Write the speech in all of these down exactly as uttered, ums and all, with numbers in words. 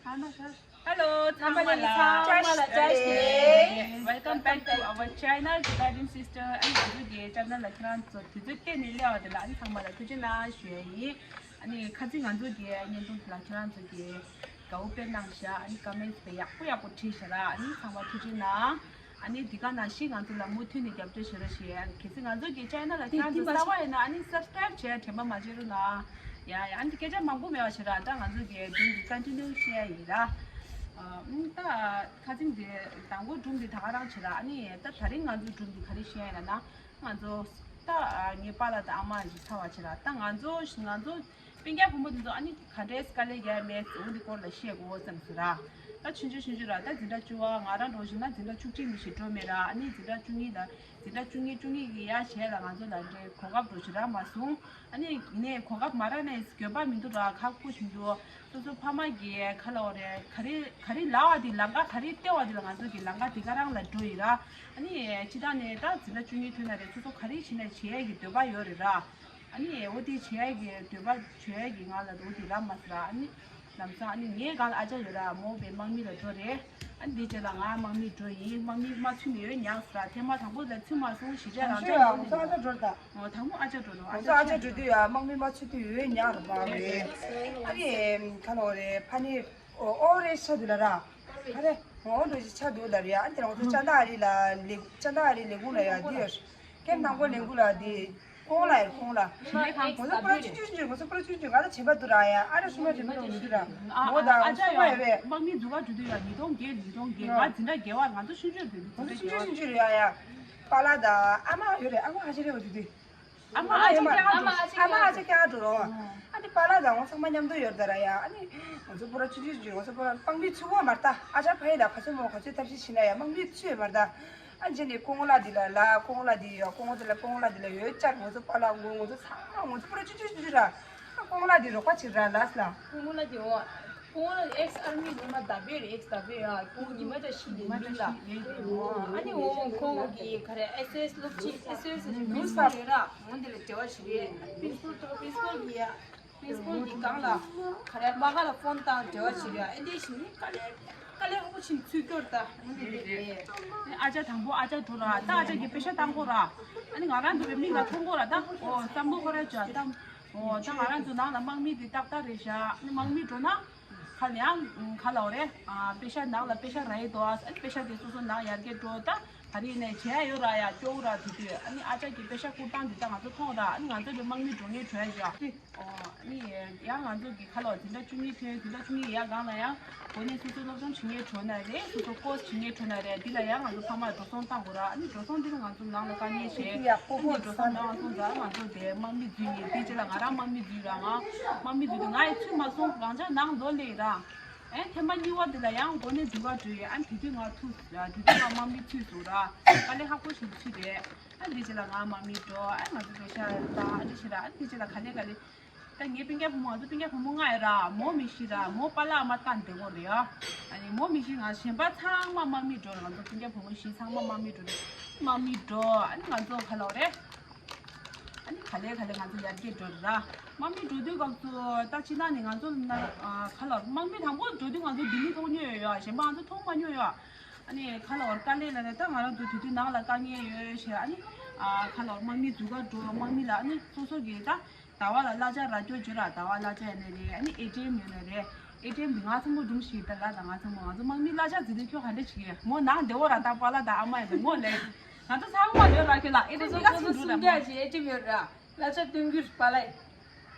Hello, ཚང་མ་ལ་བཀྲ་ཤིས་བདེ་ལེགས། Welcome back to our channel, Tibetan Sister. ཨ་ནི་ང་ཚོ་གི་channel ལ་ཁྱེད་རང་ཚོ་དུས་ཚོད་བཏོན་ནས་སླེབས་པ་དེ་ལ་ཨ་ནི་ཚང་མ་ལ་ཐུགས་རྗེ་གནང་ཞུ་ཡ་ཡིན། ཨ་ནི་ཁ་སང་ང་ཚོ་གི་བརྙན་ཐུང་དེ་ལ་ཁྱེད་རང་ཚོ་གི་དགའ་བོ་དཔེ་གནང་ཤག་ཨ་ནི་comments དཔེ་ཡག་པོ་ཡག་པོ་བྲིས་ཤག་ར། ཨ་ནི་ཚང་མ་ཐུགས་རྗེ་གནང་། ཨ་ནི་འདི་ག་ནང་བཞིན་ང་ཚོ་ལ་མུ་མཐུད་ནས་རྒྱབ་སྐྱོར་བྱེད་རོགས་ཞེས། གལ་སྲིད་ང་ཚོ་གི་channel ལ་ཁྱེད་རང་ཚོ་གསར་པ་ཡིན་ན་ཨ་ནི་subscribe བྱས་དྲན་པ་མ་བརྗེད་རོགས་གནང་། ཡ་ཡ། ཨ་ནི་སྐད་ཆ་མང་པོ་མེད་པ་བྱེད་ར། ད་ང་ཚོ་གི་མདུན་དུ་continue བཤད་ཡིན་ར། ཨ་ད་ཁ་སང་འདི་དང་པོ་སྒྲུང་འདི་ད་ག་རང་བྱེད་ར། ཨ་ནི་ད་དེ་རིང་ང་ཚོ་སྒྲུང་འདི་ག་རེ་བཤད་ཡིན་ལབ་ན། ང་ཚོ་ད་ངའི་པཱ་ལགས་དང་ཨ་མ་ཞིག་ཚར་བ་བྱེད་ར། ད་ང་ཚོ་ང་ཚོ་སྤུན་ཀྱག་བུ་མོ་དེ་ཚོ་ཨ་ནི་ག་འདྲའི་དཀའ་ལས་རྒྱག་མེད་འོ་འདི་སྐོར་ལ་བཤད་དགོས་བསམ་སོང་ར། ད་ཆུང་ཆུང་ཆུང་ཆུང་ར། ད་འཛིན་གྲྭ་བཅུ་པ། ང་རང་འདྲ་བོ་ཞིག་ན་འཛིན་གྲྭ་བཅུ་གཅིག་ནས་ཞིག་འགྲོ་མེད་ར། ཨ་ནི་འཛིན་གྲྭ་བཅུ་གཉིས་ལ་འཛིན་གྲྭ་བཅུ་གཉིས་བཅུ་གཉིས་ཀྱི་ཡ་གཞས་ལ་ང་ཚོ་ལ་འདྲའི་གོ་སྐབས་འདྲ་བོ་ཞིག་རག་མ་སོང་། ཨ་ནི་ཡིན་ནའི་གོ་སྐབས་མ་རག་ནའི་འགྱོད་པ་མི་འདུག་ར། ཁག་པོ་ཞིག་འདུག་སོ་སོ་ཕ་མ་གིས་ག་ལབ་དགོས་རེད། ག་རེ་ག་རེ་ལབ་པ་དེ་ལམ་ཁ་ག་རེ་སྟོན་པ་དེ་ལ་ང་ཚོ་གི་ལམ་ཁ་དེ་ག་རང་ལ་འགྲོ་ཡིན་ར། ཨ་ནི་སྤྱིར་བཏང་ནས་ད་འཛིན་གྲྭ་བཅུ་གཉིས་ཐོན་ན་རེད། སོ་སོ་ག་རེ་བྱེད་ན་བྱེད་ཡས་ཀྱི་འདོད་པ་ཡོད་རེད་ར། ཨ་ནི་འོ་དེ་བྱེད་ཡས་ཀྱི་འདོད་པ་བྱེད་ཡས་ཀྱི་ང་ལ་འོ་དེ་རག་མ་སོང་ར། ཨ་ནི་ལམ་སང་ཨ་ནི་ངའི་སྒང་ལ་ཨ་ཅག་ཡོད་ར། མོ་དཔེ་དམག་མི་ལ་འགྲོ་རེད། ཨ་ནི་དེ་རྗེས་ལ་ང་དམག་མི་འགྲོ་ཡིན། དམག་མི་མ་ཚུད་ནས་ཡོད་ཉག་སོང་ར། ཐེངས་མ་དང་པོ་ལ་ཚུད་མ་སོང་། གཞིས་ཆགས་རང་ཆོས་ཡང་ཚོ་ཨ་ཅག་འགྲོ་ད། ཨོ་དང་པོ་ཨ་ཅག་འགྲོ་རོགས། ཨ་ང་ཚོ་ཨ་ཅག་འགྲོ་དུས་ཡ་དམག་མི་མ་ཚུད་དུས་ཡོད་ཉག་ར་མ་རེད། ཨ་ནི་ག་ལབ་དགོས་རེད། ཕ་ནི་ཨོ་རེད་ཤ་དུ་ལ་ར། ཨ་རེ། ངོ་འགྲོ་ཞིག་ཆགས་འདུག་ལབ་རེད། ཨ་དེ་རང་ཚོ་ཅ་ད་ཨ་རི་ལ་ལས་ཅ་ད་ཨ་རི་ལས་ཁུངས་ལ་ཡ་འདི་ཡོད། ཀེམ་དང་པོ་ལས་ཁུངས་ལ་འདི་ཀོང་ལ་ཡོད། ཀོང་ལ། ང་ཚོ་པུ་ར་ཆུང་ཆུང་ཆུང་ཆུང་། ང་ཚོ་པུ་ར་ཆུང་ཆུང་། ང་ཚོ་བྱེད་པ་འདུག་ར་ཡ། ཨ་རེ་སུ་མ་བྱེད་པ་འདུག་ར། ཨ་མོ་དང་ཨ་ཅག་ཡོད་རེད། དམག་མི་འཛུལ་ག་འགྲོ་དུས་ཡ་ཉིས་སྟོང་བརྒྱད། ཉིས་སྟོང་བརྒྱད། ང་འཛིན་གྲྭ་བརྒྱད་པ། ང་ཚོ་ཆུང་ཆུང་འདུག་ང་ཚོ་ཆུང་ཆུང་ཆུང་ཆུང་རེད་ཡ། ཡ་པཱ་ལགས་དང་ཨ་མ་ཡོད་རེད། ཨ་མ་ཧ་ཅང་རེད་བ་དེ་དུས། ཨ་མ་ཨ་ཅག་ཀྱང་འགྲོ། ཨ་མ་ཨ་ཅག་ཀྱང་འགྲོ་རོགས། ཨ་ནི་པཱ་ལགས་དང་ངོ་ཚང་མ་མཉམ་དུ་ཡོད་ད་ར་ཡ། ཨ་ནི་ང་ཚོ་པུ་ར་ཆུང་ཆུང་ཆུང་། ང་ཚོ་པུ་ར་དམག་མི་ཚུད་ཡོད་མ་རེད་ད། ཨ་ཅག་ཕ་ཡུལ་ལ་ག་ཚོད་མོ་ག་ཚོད་ཐབས་ཤེས་བྱས་ན་ཡ་དམག་མི་ཚུད་ཡོད་མ་རེད་ད། ཨ་རྗེས་ནས་ཀོང་ལ་འདི་ལ་ལ་ཀོང་ལ་འདི་ཡོད། ཀོང་ལ་འདི་ལ་ཀོང་ལ་འདི་ལ་ཡོད་ཅག་ང་ཚོ་པཱ་ལགས་ངོ་ང་ཚོ་ཚང་མ་ང་ཚོ་པུ་ར་ཆུང་ཆུང་ཆུང་ཆུང་ར། ཨ་ཀོང་ལ་འདི་རོགས་པ་བྱེད་ར་ལགས་ལ། ཀོང་ལ་འདི་འོ། ཁོང་ཨེགས་ཨར་མི་ཉི་མ་ཟླ་བའི་རེད། ཟླ་བའི་ཡ། ཁོང་ཉི་མ་ཅག་ཤི་ཉི་མ་ཅག་ཤི་ཉེན་ཁོང་ཨ་ནི་འོ་ཁོང་གི་ག་རེ་ཨེས་ཨེས་སློབ་ཆེན་ཨེས་ཨེས་ནིའུ་སི་པེ་པར་རེད་ར། འོ་འདི་ལ་འབྲེལ་བ་ཞིག་རེད། པིན་སི་པལ་དང་པིན་སི་པལ་གི་ཡ། པིན་སི་པལ་གི་སྒང་ལ་ག་རེ་མ་ག་ལ་ཕོན་བཏང་འབྲེལ་བ་ཞིག་རེད། ཨེ་འདི་ཞིག་ནི་དཀའ་ལས་དཀའ་ལས་ཁག་པོ་ཞིག་ཚུད་སྐྱོར་ད། འོ་འདི་རེད། ཨ་ཅག་དང་པོ་ཨ་ཅག་འགྲོ་ར། ད་ཨ་ཅག་གི་པེ་ཤ་བཏང་གོ་ར། ཨ་ནི་ང་རང་ཚོ་བའི་མིག་ལ་མཐོང་གོ་ར། ད་འོ་བསམ་བློ་ཁོ་ར་ཅག་ད། ཨོ་ད་ང་རང་ཚོ་ནང་ལ་དམག་མི་དེ་ཏག་ཏག་རེད་ཤག་ཨ་ནི་དམག་མི་འགྲོ་ན་ཁ་ནས་ཡང་ག་ལབ་དགོས་རེད། ཨ་པེ་ཤ་ནང་ལ་པེ་ཤ་རག་ཡས་འདུག་ཨ་ནི་པེ་ཤ་དེ་སོ་སོ་ནང་ཡར་རྒྱས་འགྲོ། ད་ག་རེ་ཡིན་ནའི་བྱེད་ཡ་ཡོད་ར་ཡ། སྐྱོ་བོ་ར་དེ་དུས་ཨ་ནི་ཨ་ཅག་གི་པེ་ཤ་བསྐུར་སྟངས་དེ་ད་ང་ཚོ་མཐོང་ར། ཨ་ནི་ང་ཚོ་ལ་དམག་མི་འགྲོ་མཁན་བྲོས་ཡ་ཅིག་ཨ་ནི་ཡང་ང་ཚོ་གི་ག་ལབ་དགོས། འཛིན་གྲྭ་བཅུ་གཉིས་ཐོན། འཛིན་གྲྭ་བཅུ་གཉིས་ཡར་སྒང་ལ་ཡང་། འོ་ནི་སོ་སོ་སློབ་སྦྱོང་བྱེད་མཁན་འགྲོ་ན་རེད། སོ་སོ་ཀོར་སི་བྱེད་མཁན་འགྲོ་ན་རེད། འདི་ལ་ཡང་ང་ཚོ་ཕ་མར་འགྲོ་སོང་བཏང་དགོས་ར། ཨ་ནི་འགྲོ་སོང་འདི་ལ་ང་ཚོ་ནང་ལ་དཀའ་ངལ་བྱས། ཨ་ནི་འགྲོ་སོང་མ་བཏང་སོང་ཙང་ང་ཚོ་དེ་དམག་མི་འཛུལ་ཡིན། དེ་རྗེས་ལ་ང་རང་དམག་མི་འཛུལ་ར། ང་དམག་མི་འཛུལ་དུས་ང་ཡི་ཚུད་མ་སོང་། རང་ཅག་ནང་ལོགས་སླེབས་ར། ཨེ་ཐེངས་མ་གཉིས་པ་འདི་ལ་ཡང་འགོ་ནས་འཛུལ་ག་འགྲོ་ཡིན། ཨ་ནི་དེ་དུས་ང་ཐུག་དེ་དུས་ང་དམག་མི་ཚུད་སོང་ར། དཀའ་ལས་ཁག་པོ་ཞིག་འཕྲད་རེད། ཨ་ནི་དེ་རྗེས་ལ་ང་དམག་མི་འགྲོ། ཨ་ནི་ང་ཚོ་པེ་ཤ་བཏང་། ཨ་ནི་དེ་རྗེས་ལ་ག་ལེ་ག་ལེ། ད་ངའི་སྤུན་ཀྱག་བུ་མོ། ང་ཚོ་སྤུན་ཀྱག་བུ་མོ་ལྔ་ཡོད་ར། མོ་མི་ཤི་ར། མོ་པཱ་ལགས་ཨ་མ་ལྟ་བདེ་བོ་རེད་ཡ། ཨ་ནི་མོ་མི་ཤི། ང་གཞན་པ་ཚང་མ་དམག་མི་འགྲོ་ར། ང་ཚོ་སྤུན་ཀྱག་བུ་མོ་བཞི་ཚང་མ་དམག་མི་འགྲོ་རེད། དམག་མི་འགྲོ། ཨ་ནི་ང་ཚོ་ག་ལབ་དགོས་རེད། ཨ་ནི་ག་ལེ་ག་ལེ་ང་ཚོ་ཡར་རྒྱས་འགྲོ་ར། དམག་མི་འགྲོ་དུས་སྐབས་སུ་ད་ཕྱི་ནང་ནས་ང་ཚོ་ན་ག་ལབ་དགོས། དམག་མི་དང་པོ་འགྲོ་དུས་ང་ཚོ་ལྡི་ལི་མཐོང་མྱོང་ཡོད་ཡ། གཞན་པ་ང་ཚོ་མཐོང་མ་མྱོང་ཡ། ཨ་ནི་ག་ལབ་དགོས། དཀའ་ལས་ལ་ནས་ད་ང་རང་ཚོ་དེ་དུས་ནང་ལ་དཀའ་ངལ་ཡོད་ཞེས། ཨ་ནི་ག་ལབ་དགོས། དམག་མི་འཛུལ་ག་འགྲོ། དམག་མི་ལ་ཨ་ནི་སོ་སོ་གི་ད། ཟླ་བ་ལ་གླ་ཆ་རག་རྒྱུ་བརྗོད་ར། ཟླ་བ་གླ་ཆ་ཡིན་ནའི་རེད། ཨ་ནི་ཨེ་ཊི་ཨེམ་ཡིན་ནའི་རེད། ཨེ་ཊི་ཨེམ་འདི་ང་ཚང་མ་སྒྲུང་ཞིག་ད་ལ་ད་ང་ཚང་མ་ང་ཚོ་དམག་མི་གླ་ཆ་འཛིན་དུས་ཁྱོད་ག་འདྲ་བྱེད་ཀྱི་ཡོད། མོ་ནང་བདེ་བོ་ར། ད་པཱ་ལགས་ད་ཨ་མ་ཡིན་ད་ངོ་ལེ། ང་ཚོ་ཚང་མ་ཡོད་ར། ཁྱོད་ལ་ཨེ་ཊི་ཨེམ་འདི་ག་ཚིག་འདུག་ར་མོ། གླ་ཆ་སྟོན་རྒྱུ་པཱ་ལགས།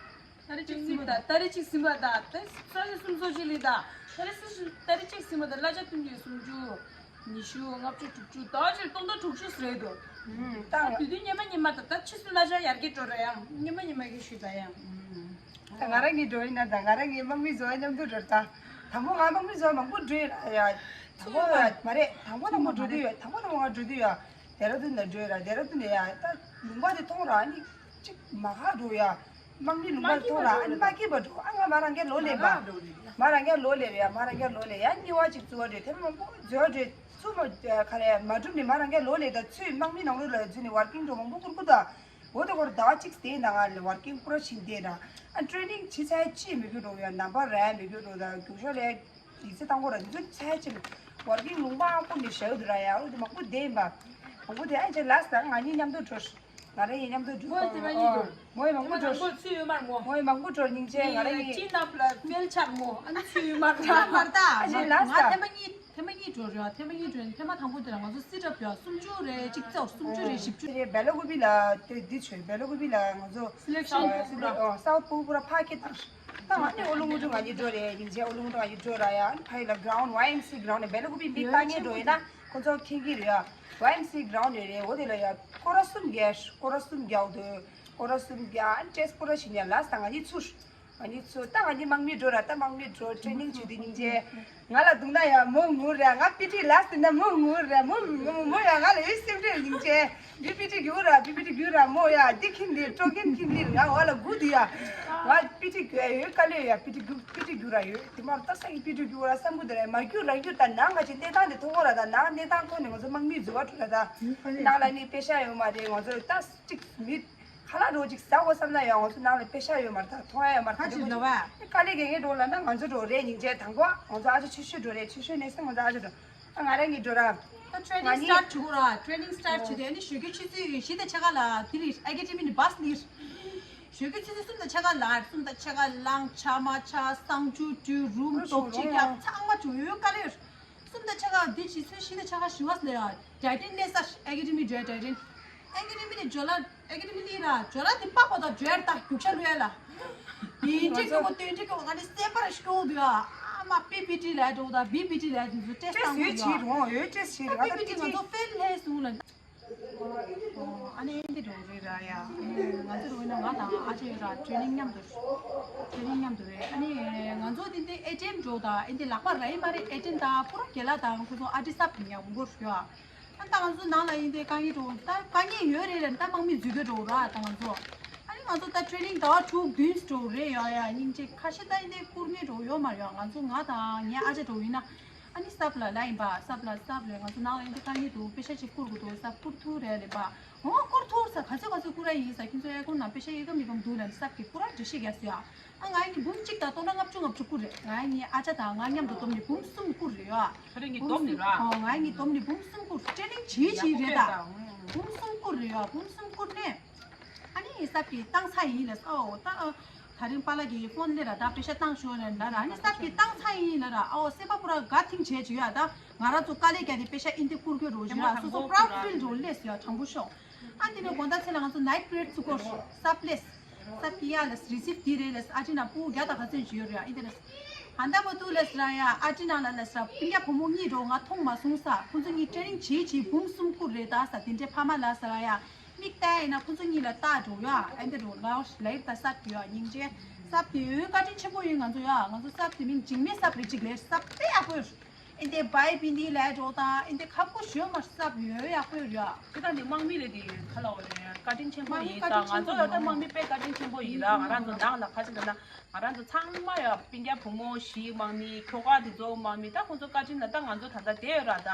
ཏ་རིག་གཅིག་ཟིན་པ་དང་། ཏ་རིག་གཅིག་ཟིན་པ་དང་། ཏ་རིག་སུམ་ཅུ་ལི་དང་། ཏ་རིག་སུམ་ཅུ། ཏ་རིག་གཅིག་ཟིན་པ་དང་གླ་ཆ་སྟོན་རྒྱུ་སུམ་ཅུ། ཉི་ཤུ། ལྔ་བཅུ། དྲུག་ཅུ། ཟླ་བ་གཅིག་སྟོང་ཕྲག་དྲུག་ཅུ་ཟེར་འདུག་ཨུམ། ད་ད་དུས་དུས་སྙེ་མ་སྙེ་མ་ད། ད་ཕྱིས་སུ་གླ་ཆ་ཡར་རྒྱས་འགྲོ་ར་ཡང་། སྙེ་མ་སྙེ་མ་གི་ཞུ་ད་ཡང་། ཨུམ། ད་ང་རང་གི་འགྲོ་ཡིན་ན་ད་ང་རང་གི་དམག་མི་ཚོ་མཉམ་དུ་འགྲོ་ད། དང་པོ་ང་དམག་མི་ཚོ་མང་པོ་འགྲོ་ཡིན་ན་ཡ། དང་པོ་མ་རེད། དང་པོ་དང་པོ་འགྲོ་དུས་ཡོད། དང་པོ་དང་པོ་ང་འགྲོ་དུས་ཡོད། ལྡེ་ར་ལྡུན་ལ་འགྲོ་ཡོད་ར། ལྡེ་ར་ལྡུན་ནས་ཡ་ད་ལུང་པ་དེ་མཐོང་ར། ཨ་ནི་གཅིག་མ་ཁ་འགྲོ་ཡ། དམག་མི་ལུང་པ་མཐོང་ར། ཨ་ནི་མ་སྐྱིད་པ་འགྲོ། ཨ་ང་མ་རང་གའི་ལོ་ལེན་པ། མ་རང་གའི་ལོ་ལེན་པ་ཡ། མ་རང་གའི་ལོ་ལེན་ཡ། གཉིས་པ་གཅིག་བཙུགས་པ་འགྲོ། དེ་མང་པོ་འཛོལ་འགྲོ། ཚུགས་མ་ག་རེ་མ་གྲུབ་ནས་མ་རང་གའི་ལོ་ལེན་ད། ཚུར་དམག་མི་ནང་ལོགས་ལ་འཛུལ་ནས་ཝར་ཀིང་འགྲོ་མང་པོ་བསྐུར་གི་ད། འོ་ད་ཁོར་ཟླ་བ་གཅིག་དེའི་ནང་ང་ཝར་ཀིང་པུ་ར་ཕྱིན་བསྡད་ད། ཨ་ཊེ་ནིང་བྱེད་ཚར་ཅི་མི་དགོས་འགྲོ་ཡ། ནམ་བར་ར་མི་དགོས་འགྲོ་ད། རྒྱུགས་ཤར་ལས། ཡིག་ཚད་བཏང་གོ་ར་འདི་ཚོ་ཚད་ཅིག་ཝར་ཀིང་ལུང་པ་ཨ་ཁུ་ནས་བཞག་འདུག་ར་ཡ། འོ་དེ་མང་པོ་བསྡད་ཡིན་པ། མང་པོ་བསྡད། ཨ་ཅེ་ལ་སི་ད་ང་གཉིས་མཉམ་དུ་འགྲོ། ང་རང་གཉིས་མཉམ་དུ་འགྲོ། མོས་ཐེངས་མ་གཉིས་འགྲོ། མོས་མང་པོ་འགྲོ། ང་ཚོ་ཚུད་ཡོད་མར་མོ། མོས་མང་པོ་འགྲོ་སྙིང་རྗེ། ང་རང་གཉིས་ཅི་ནབ་ལ་མེལ་ཆར་མོ། ཨ་ནི་ཚུད་ཡོད་མར་ད་མར་ད། ཨ་ཅེ་ལ་སི་ད་ཐེངས་མ་གཉིས། ཐེངས་མ་གཉིས་འགྲོ་རེད། ཐེངས་མ་གཉིས་འགྲོ་ནས་ཐེངས་མ་དང་པོ་དེ་ལ་ང་ཚོ་སི་ཊབ་ཡ་སུམ་ཅུ་རེད། གཅིག་རྩེ་སུམ་ཅུ་རེད། བཞི་བཅུ་རེད། སྦེ་ལ་ཀུ་པི་ལ་དེ་འདི་བྱོས། སྦེ་ལ་ཀུ་པི་ལ་ང་ཚོ་སི་ལེག་ཤན་ཨ་སི་ལེག་ཨ་སའུ་ཐི་པུ་ར་ཕ་ཁེ་དང་། ད་ང་ནི་ཨོ་ལུ་ངུ་ཏུ་ང་གཉིས་འགྲོ་རེད། སྙིང་རྗེ། ཨོ་ལུ་ངུ་ཏུ་ང་གཉིས་འགྲོ་ར་ཡ། ཨ་ནི་ཕ་ཡི་ལ་གྷ་རའུན་ཌི་ཝའི་ཨེམ་སི་གྷ་རའུན་ཌི་ནས་སྦེ་ལ་ཀུ་པི་མི་ལྟ་ངེས་འགྲོ་ཡིན་ན་ཁོ་ཚོ་མཁྱེན་གྱི་རེད་ཡ། ཝའི་ཨེམ་སི་གྷ་རའུན་ཌི་རེད། འོ་དེ་ལ་ཡ་སྐོར་ར་གསུམ་བརྒྱབ། སྐོར་ར་གསུམ་བརྒྱབ་དུས་སྐོར་ར་གསུམ་བརྒྱབ། ཨ་ནི་ཊེ་སི་ཊི་སྐོར་ར་བཞི་ནས་ལ་སི་ད་ང་གཉིས་ཚུར། ང་གཉིས་ཚུར། ད་ང་གཉིས་དམག་མི་འགྲོ་ར། ད་དམག་མི་འགྲོ་ཊེ་ནིང་བྱེད་དུས་སྙིང་རྗེ། ང་ལ་སྡུག་ན་ཡང་མོ་ངུ་ར། ང་པི་ཊི་ལ་སི་ན་མོ་ངུ་ར། མོ་མོ་མོ་ཡང་ང་ལ་ཡོད་སེམས་ཁྲལ་སྙིང་རྗེ། འདི་པི་ཊི་རྒྱུག་ར། འདི་པི་ཊི་རྒྱུག་ར་མོ་ཡ། འདི་ཁྱིམ་འདི་སྤྲོ་མཁན་ཁྱིམ་འདི་ང་འོ་ལ་སྒུག་འདི་ཡ། ང་པི་ཊི་རྒྱུག་ཡ་ཡོད་དཀའ་ལས་ཡ། པི་ཊི་རྒྱུག་པི་ཊི་རྒྱུག་ར་ཡོད། དེ་མ་ད་སང་པི་ཊི་རྒྱུག་ར་བསམ་གི་འདུག་ར། མ་རྒྱུག་ར་རྒྱུག་ད་ནང་ང་ཅི་གནས་སྟངས་དེ་མཐོང་གོ་ར། ད་ནང་གནས་སྟངས་ཐོག་ནས་ང་ཚོ་དམག་མི་འཛུལ་བ་འགྲོ་ར། ད་ནང་ལ་ནི་པེ་ཤ་ཡོད་མ་རེད། ང་ཚོ་ད་གཅིག་མི་ཁ་ལག་རོ་གཅིག་ཟ་དགོས་བསམ་ན་ཡང་ང་ཚོ་ནང་ལ་པེ་ཤ་ཡོད་མ་རེད། ད་མཐོང་ཡ་ཡོད་མ་རེད། ད་ཁ་ཅིག་ལ་བ། དཀའ་ལས་རྒྱག་མཁན་འགྲོ་ལབ་ན་ང་ཚོ་འགྲོ་རེད། སྙིང་རྗེ། དང་པོ་ང་ཚོ་ཨ་ཅེ་ཆུ་ཤུར་འགྲོ་རེད། ཆུ་ཤུར་ནས་ང་ཚོ་ཨ་ཅེ་འགྲོ། ད་ང་རང་གཉིས་འགྲོ་ར། ད་ཊེ་རེ་ནིང་སི་ཊར་ཊི་བྱེད་དགོས་ར། ཊེ་རེ་ནིང་སི་ཊར་ཊི་བྱེད་དུས་ཨ་ནི་ཞོགས་ཀས་ཆུ་ཚོད་བཞི་དང་ཕྱེད་ཀ་ལ་དེ་ལ་ཨེ་ཀེ་ཌི་མི་ནས་བྷ་སི་སླེབས། ཞོགས་ཀས་ཆུ་ཚོད་གསུམ་དང་ཕྱེད་ཀ་ལ། གསུམ་དང་ཕྱེད་ཀ་ལངས། ཇ་མ་ཇ། གསང་ཆུ་བཀྲུས། རུམ་རྡོག་གཅིག་རྒྱབ། ཚང་མ་བྱུང་ཡོད་དཀའ་ལས། གསུམ་དང་ཕྱེད་ཀ་འདི་བྱས་ཚུན་བཞི་དང་ཕྱེད་ཀ་བཞི་བ་ལ་ཡ་ཌའི་ཊིན་སླེབས་ས། ཨེ་ཀེ་ཌི་མི་འགྲོ་ཡ་ཌའི་ཊིན། ཨེ་ཀེ་ཌི་མི་ནས་ཇོ་ལ། ཨེ་ཀེ་ཌི་མི་སླེབས་ར། ཇོ་ལ་དེ་པགས་པ་དང་ཇོ་ཡར་ད་རྒྱུག་ཤ་ལུས་ཡ་ལ། དེ་འདྲའི་སྐྱོ་པོ་དེ་འདྲའི་སྐྱོ་པོ་ང་ནི་སེམས་པ་ར་སྐྱོ་འདུག་ཡ། ཨ་མ་པི་པི་ཊི་ལ་འགྲོ་ད་བི་པི་ཊི་ལ་འགྲོ་ད་ཊེ་སི་ཊི་བཏང་ཡོད་དགོས་ཅི་འདུག་ཡ། རུང་ཡོད་ཊེ་སི་བྱེད་རེད། ང་ད་པི་པི་ཊི་ང་ཚོ་ཕེལ་ལས་སོང་ལ། ཨ་ནི་ཨེ་འདི་འགྲོ་རེད་ར་ཡ། ང་ཚོ་རུ་ན་ང་དང་ཨ་ཅེ་ར་ཊེ་རེ་ནིང་མཉམ་དུ། ཊེ་རེ་ནིང་མཉམ་དུ་རེད། ཨ་ནི་ང་ཚོ་འདི་འདི་ཨེ་ཊི་ཨེམ་འགྲོ་ད་ཨེ་འདི་ལག་པ་ར་ཡིན་མ་རེད། ཨེ་ཊི་ཨེམ་ད་པུ་ར་རྒན་ལགས་དང་ཁོ་ཚོ་ཨ་ཏི་སབ་ཉག་མགོ་ཞུ་ཡ། ཨ་ད་ང་ཚོ་ནང་ལ་ཡིན་ཏེ་དཀའ་ངལ་འགྲོ་ད་དཀའ་ངལ་ཡོད་རེད་ལ། ད་དམག་མི་འཛུལ་གི་འགྲོ་ར། ད་ང་ཚོ་ཨ་ནི་ང་ཚོ་ད་ཊེ་རེ་ནིང་ཟླ་བ་དྲུག་བདུན་འགྲོ་རེད་ཡ། ཡ་སྙིང་རྗེ། ཁ་ཤས་ད་ཡིན་ཏེ་བསྐུར་མཁན་འགྲོ་ཡོད་མ་རེད་ཡ། ང་ཚོ་ང་དང་ངའི་ཨ་ཅག་འགྲོ་ཡིན་ན། ཨ་ནི་སབ་ལ་ལ་ཡིན་པ། སབ་ལ་སབ་ལ་ང་ཚོ་ནང་ལ་ཡིན་ཏེ་དཀའ་ངལ་འདུག་པེ་ཤ་ཅིག་བསྐུར་དགོས་འདུག་སབ་བསྐུར་ཐུབ་རེད་ལབ་པ། འོ་བསྐུར་ཐུབ་ས། ག་ཚོད་ག་ཚོད་བསྐུར་ཡ་ཡིན་ས། ཁྱེད་ཚོ་ཨེ་ཀོན་ནང་པེ་ཤ་ཡི་གམ་མི་གམ་འདུག་ལབ་ནས་སབ་ཀྱིས་པུ་ར་འགྲེལ་བཤད་རྒྱག་སོང་ཡ། ཨ་ང་གཉིས་འབུམ་གཅིག་དང་སྟོང་ཕྲག་ལྔ་བཅུ་ང་བཅུ་བསྐུར་རེད། ང་གཉིས་ཨ་ཅག་དང་ང་མཉམ་དུ་བསྡོམས་ནས་འབུམ་གསུམ་བསྐུར་རེད་ཡ། ཁ་རེ་གཉིས་བསྡོམས་ནས་ར། འོ་ང་གཉིས་བསྡོམས་ནས་འབུམ་གསུམ་བསྐུར། ཊེ་རེ་ནིང་བྱེད་བྱེད་རེད་ད། འབུམ་གསུམ་བསྐུར་རེད་ཡ། འབུམ་གསུམ་བསྐུར་ནས། ཨ་ནི་སབ་ཀྱིས་བཏང་ཚར་ཡིན་ལབ་སོང་། ཨོ་ད་ཨ་ད་རིང་པཱ་ལགས་ཀྱིས་ཕོན་སླེབས་ར། ད་པེ་ཤ་བཏང་ཤོག་ལབ་ན་ར། ཨ་ནི་སབ་ཀྱིས་བཏང་ཚར་ཡིན་ལབ་ར། ཨོ་སེམས་པ་པུ་ར་དགའ་ཐིང་བྱས་བྱས་ཡ། ད་ང་རང་ཚོ་དཀའ་ལས་བརྒྱབ་སྟེ་པེ་ཤ་ཨིན་དེ་བསྐུར་གྱི་རོགས་བྱེད་ར། སོ་སོ་པ་རའུ་ཌི་ཕིལ་འགྲོ་སླེབས་སོང་ཡ། དྲང་པོ་ཤོག་ཨ་དེ་ནས་དགོང་དག་ཚེ་ལ་ང་ཚོ་ནའིཊ་པ་རེ་ཌི་ཚུགས་གོ། སབ་སླེབས། སབ་ཀྱིས་ཡ་ལབ་རི་སིབ་དེ་རེད་ལབ། ཨ་ཅེ་ན་སྤུ་གུ་བརྒྱ་དང་ག་ཚོད་ཅིག་ཡོད་རེད་ཡ། ཨིན་དེ་ལབ། ཨ་ད་པ་ཏུ་ལབ་ར་ཡ། ཨ་ཅེ་ན་ལ་ལབ་ར། སྤུན་ཀྱག་བུ་མོ་གཉིས་འགྲོ་ང་མཐོང་མ་སོང་ས། ཁོ་ཚོ་གཉིས་ཊེ་རེ་ནིང་བྱེད་བྱེད་འབུམ་གསུམ་བསྐུར་རེད་ད་ས། དེ་འདྲའི་ཕ་མ་ལ་ས་ཡ། མིག་ལྟ་ཡིན་ན་ཁོ་ཚོ་གཉིས་ལ་ལྟ་འགྲོ་ཡ། ཨེ་འདི་འགྲོ་ལ་ལའིབ་ད་སབ་ཡོད་ཡ། སྙིང་རྗེ། སབ་དེ་ཡོད་བཀའ་དྲིན་ཆེན་པོ་ཡིན། ང་ཚོ་ཡ་ང་ཚོ་སབ་དེ་མིང་འཇིགས་མེད་སབ་རེད་ཅིག་ལས། སབ་དཔེ་ཡག་པོ་ཡོད། ཨེ་འདི་བའི་བི་འདི་ལ་འགྲོ་དང་ཨེ་འདི་ཁབ་ཀོ་ཞོ་མ་སབ་ཡོད་ཡག་པོ་ཡོད་ཡ། དེ་དང་དེ་དམག་མི་རེད་དེ་ཁ་ལ་འོ་རེད། བཀའ་དྲིན་ཆེན་པོ་ཡིན། ད་ང་ཚོ་ལ་ད་དམག་མི་དཔེ་བཀའ་དྲིན་ཆེན་པོ་ཡིན་ར། ང་རང་ཚོ་ནང་ལ་ཁ་ཅིག་ལ་ན་ང་རང་ཚོ་ཚང་མ་ཡ་སྤུན་ཀྱག་བུ་མོ་བཞི་དམག་མི་ཁྱོ་ག་དེ་ཚོ་དམག་མི་ད་ཁོང་ཚོ་བཀའ་དྲིན་ལ་ད་ང་ཚོ་ད་ལྟ་བསྡད་ཡོད་ར། ད་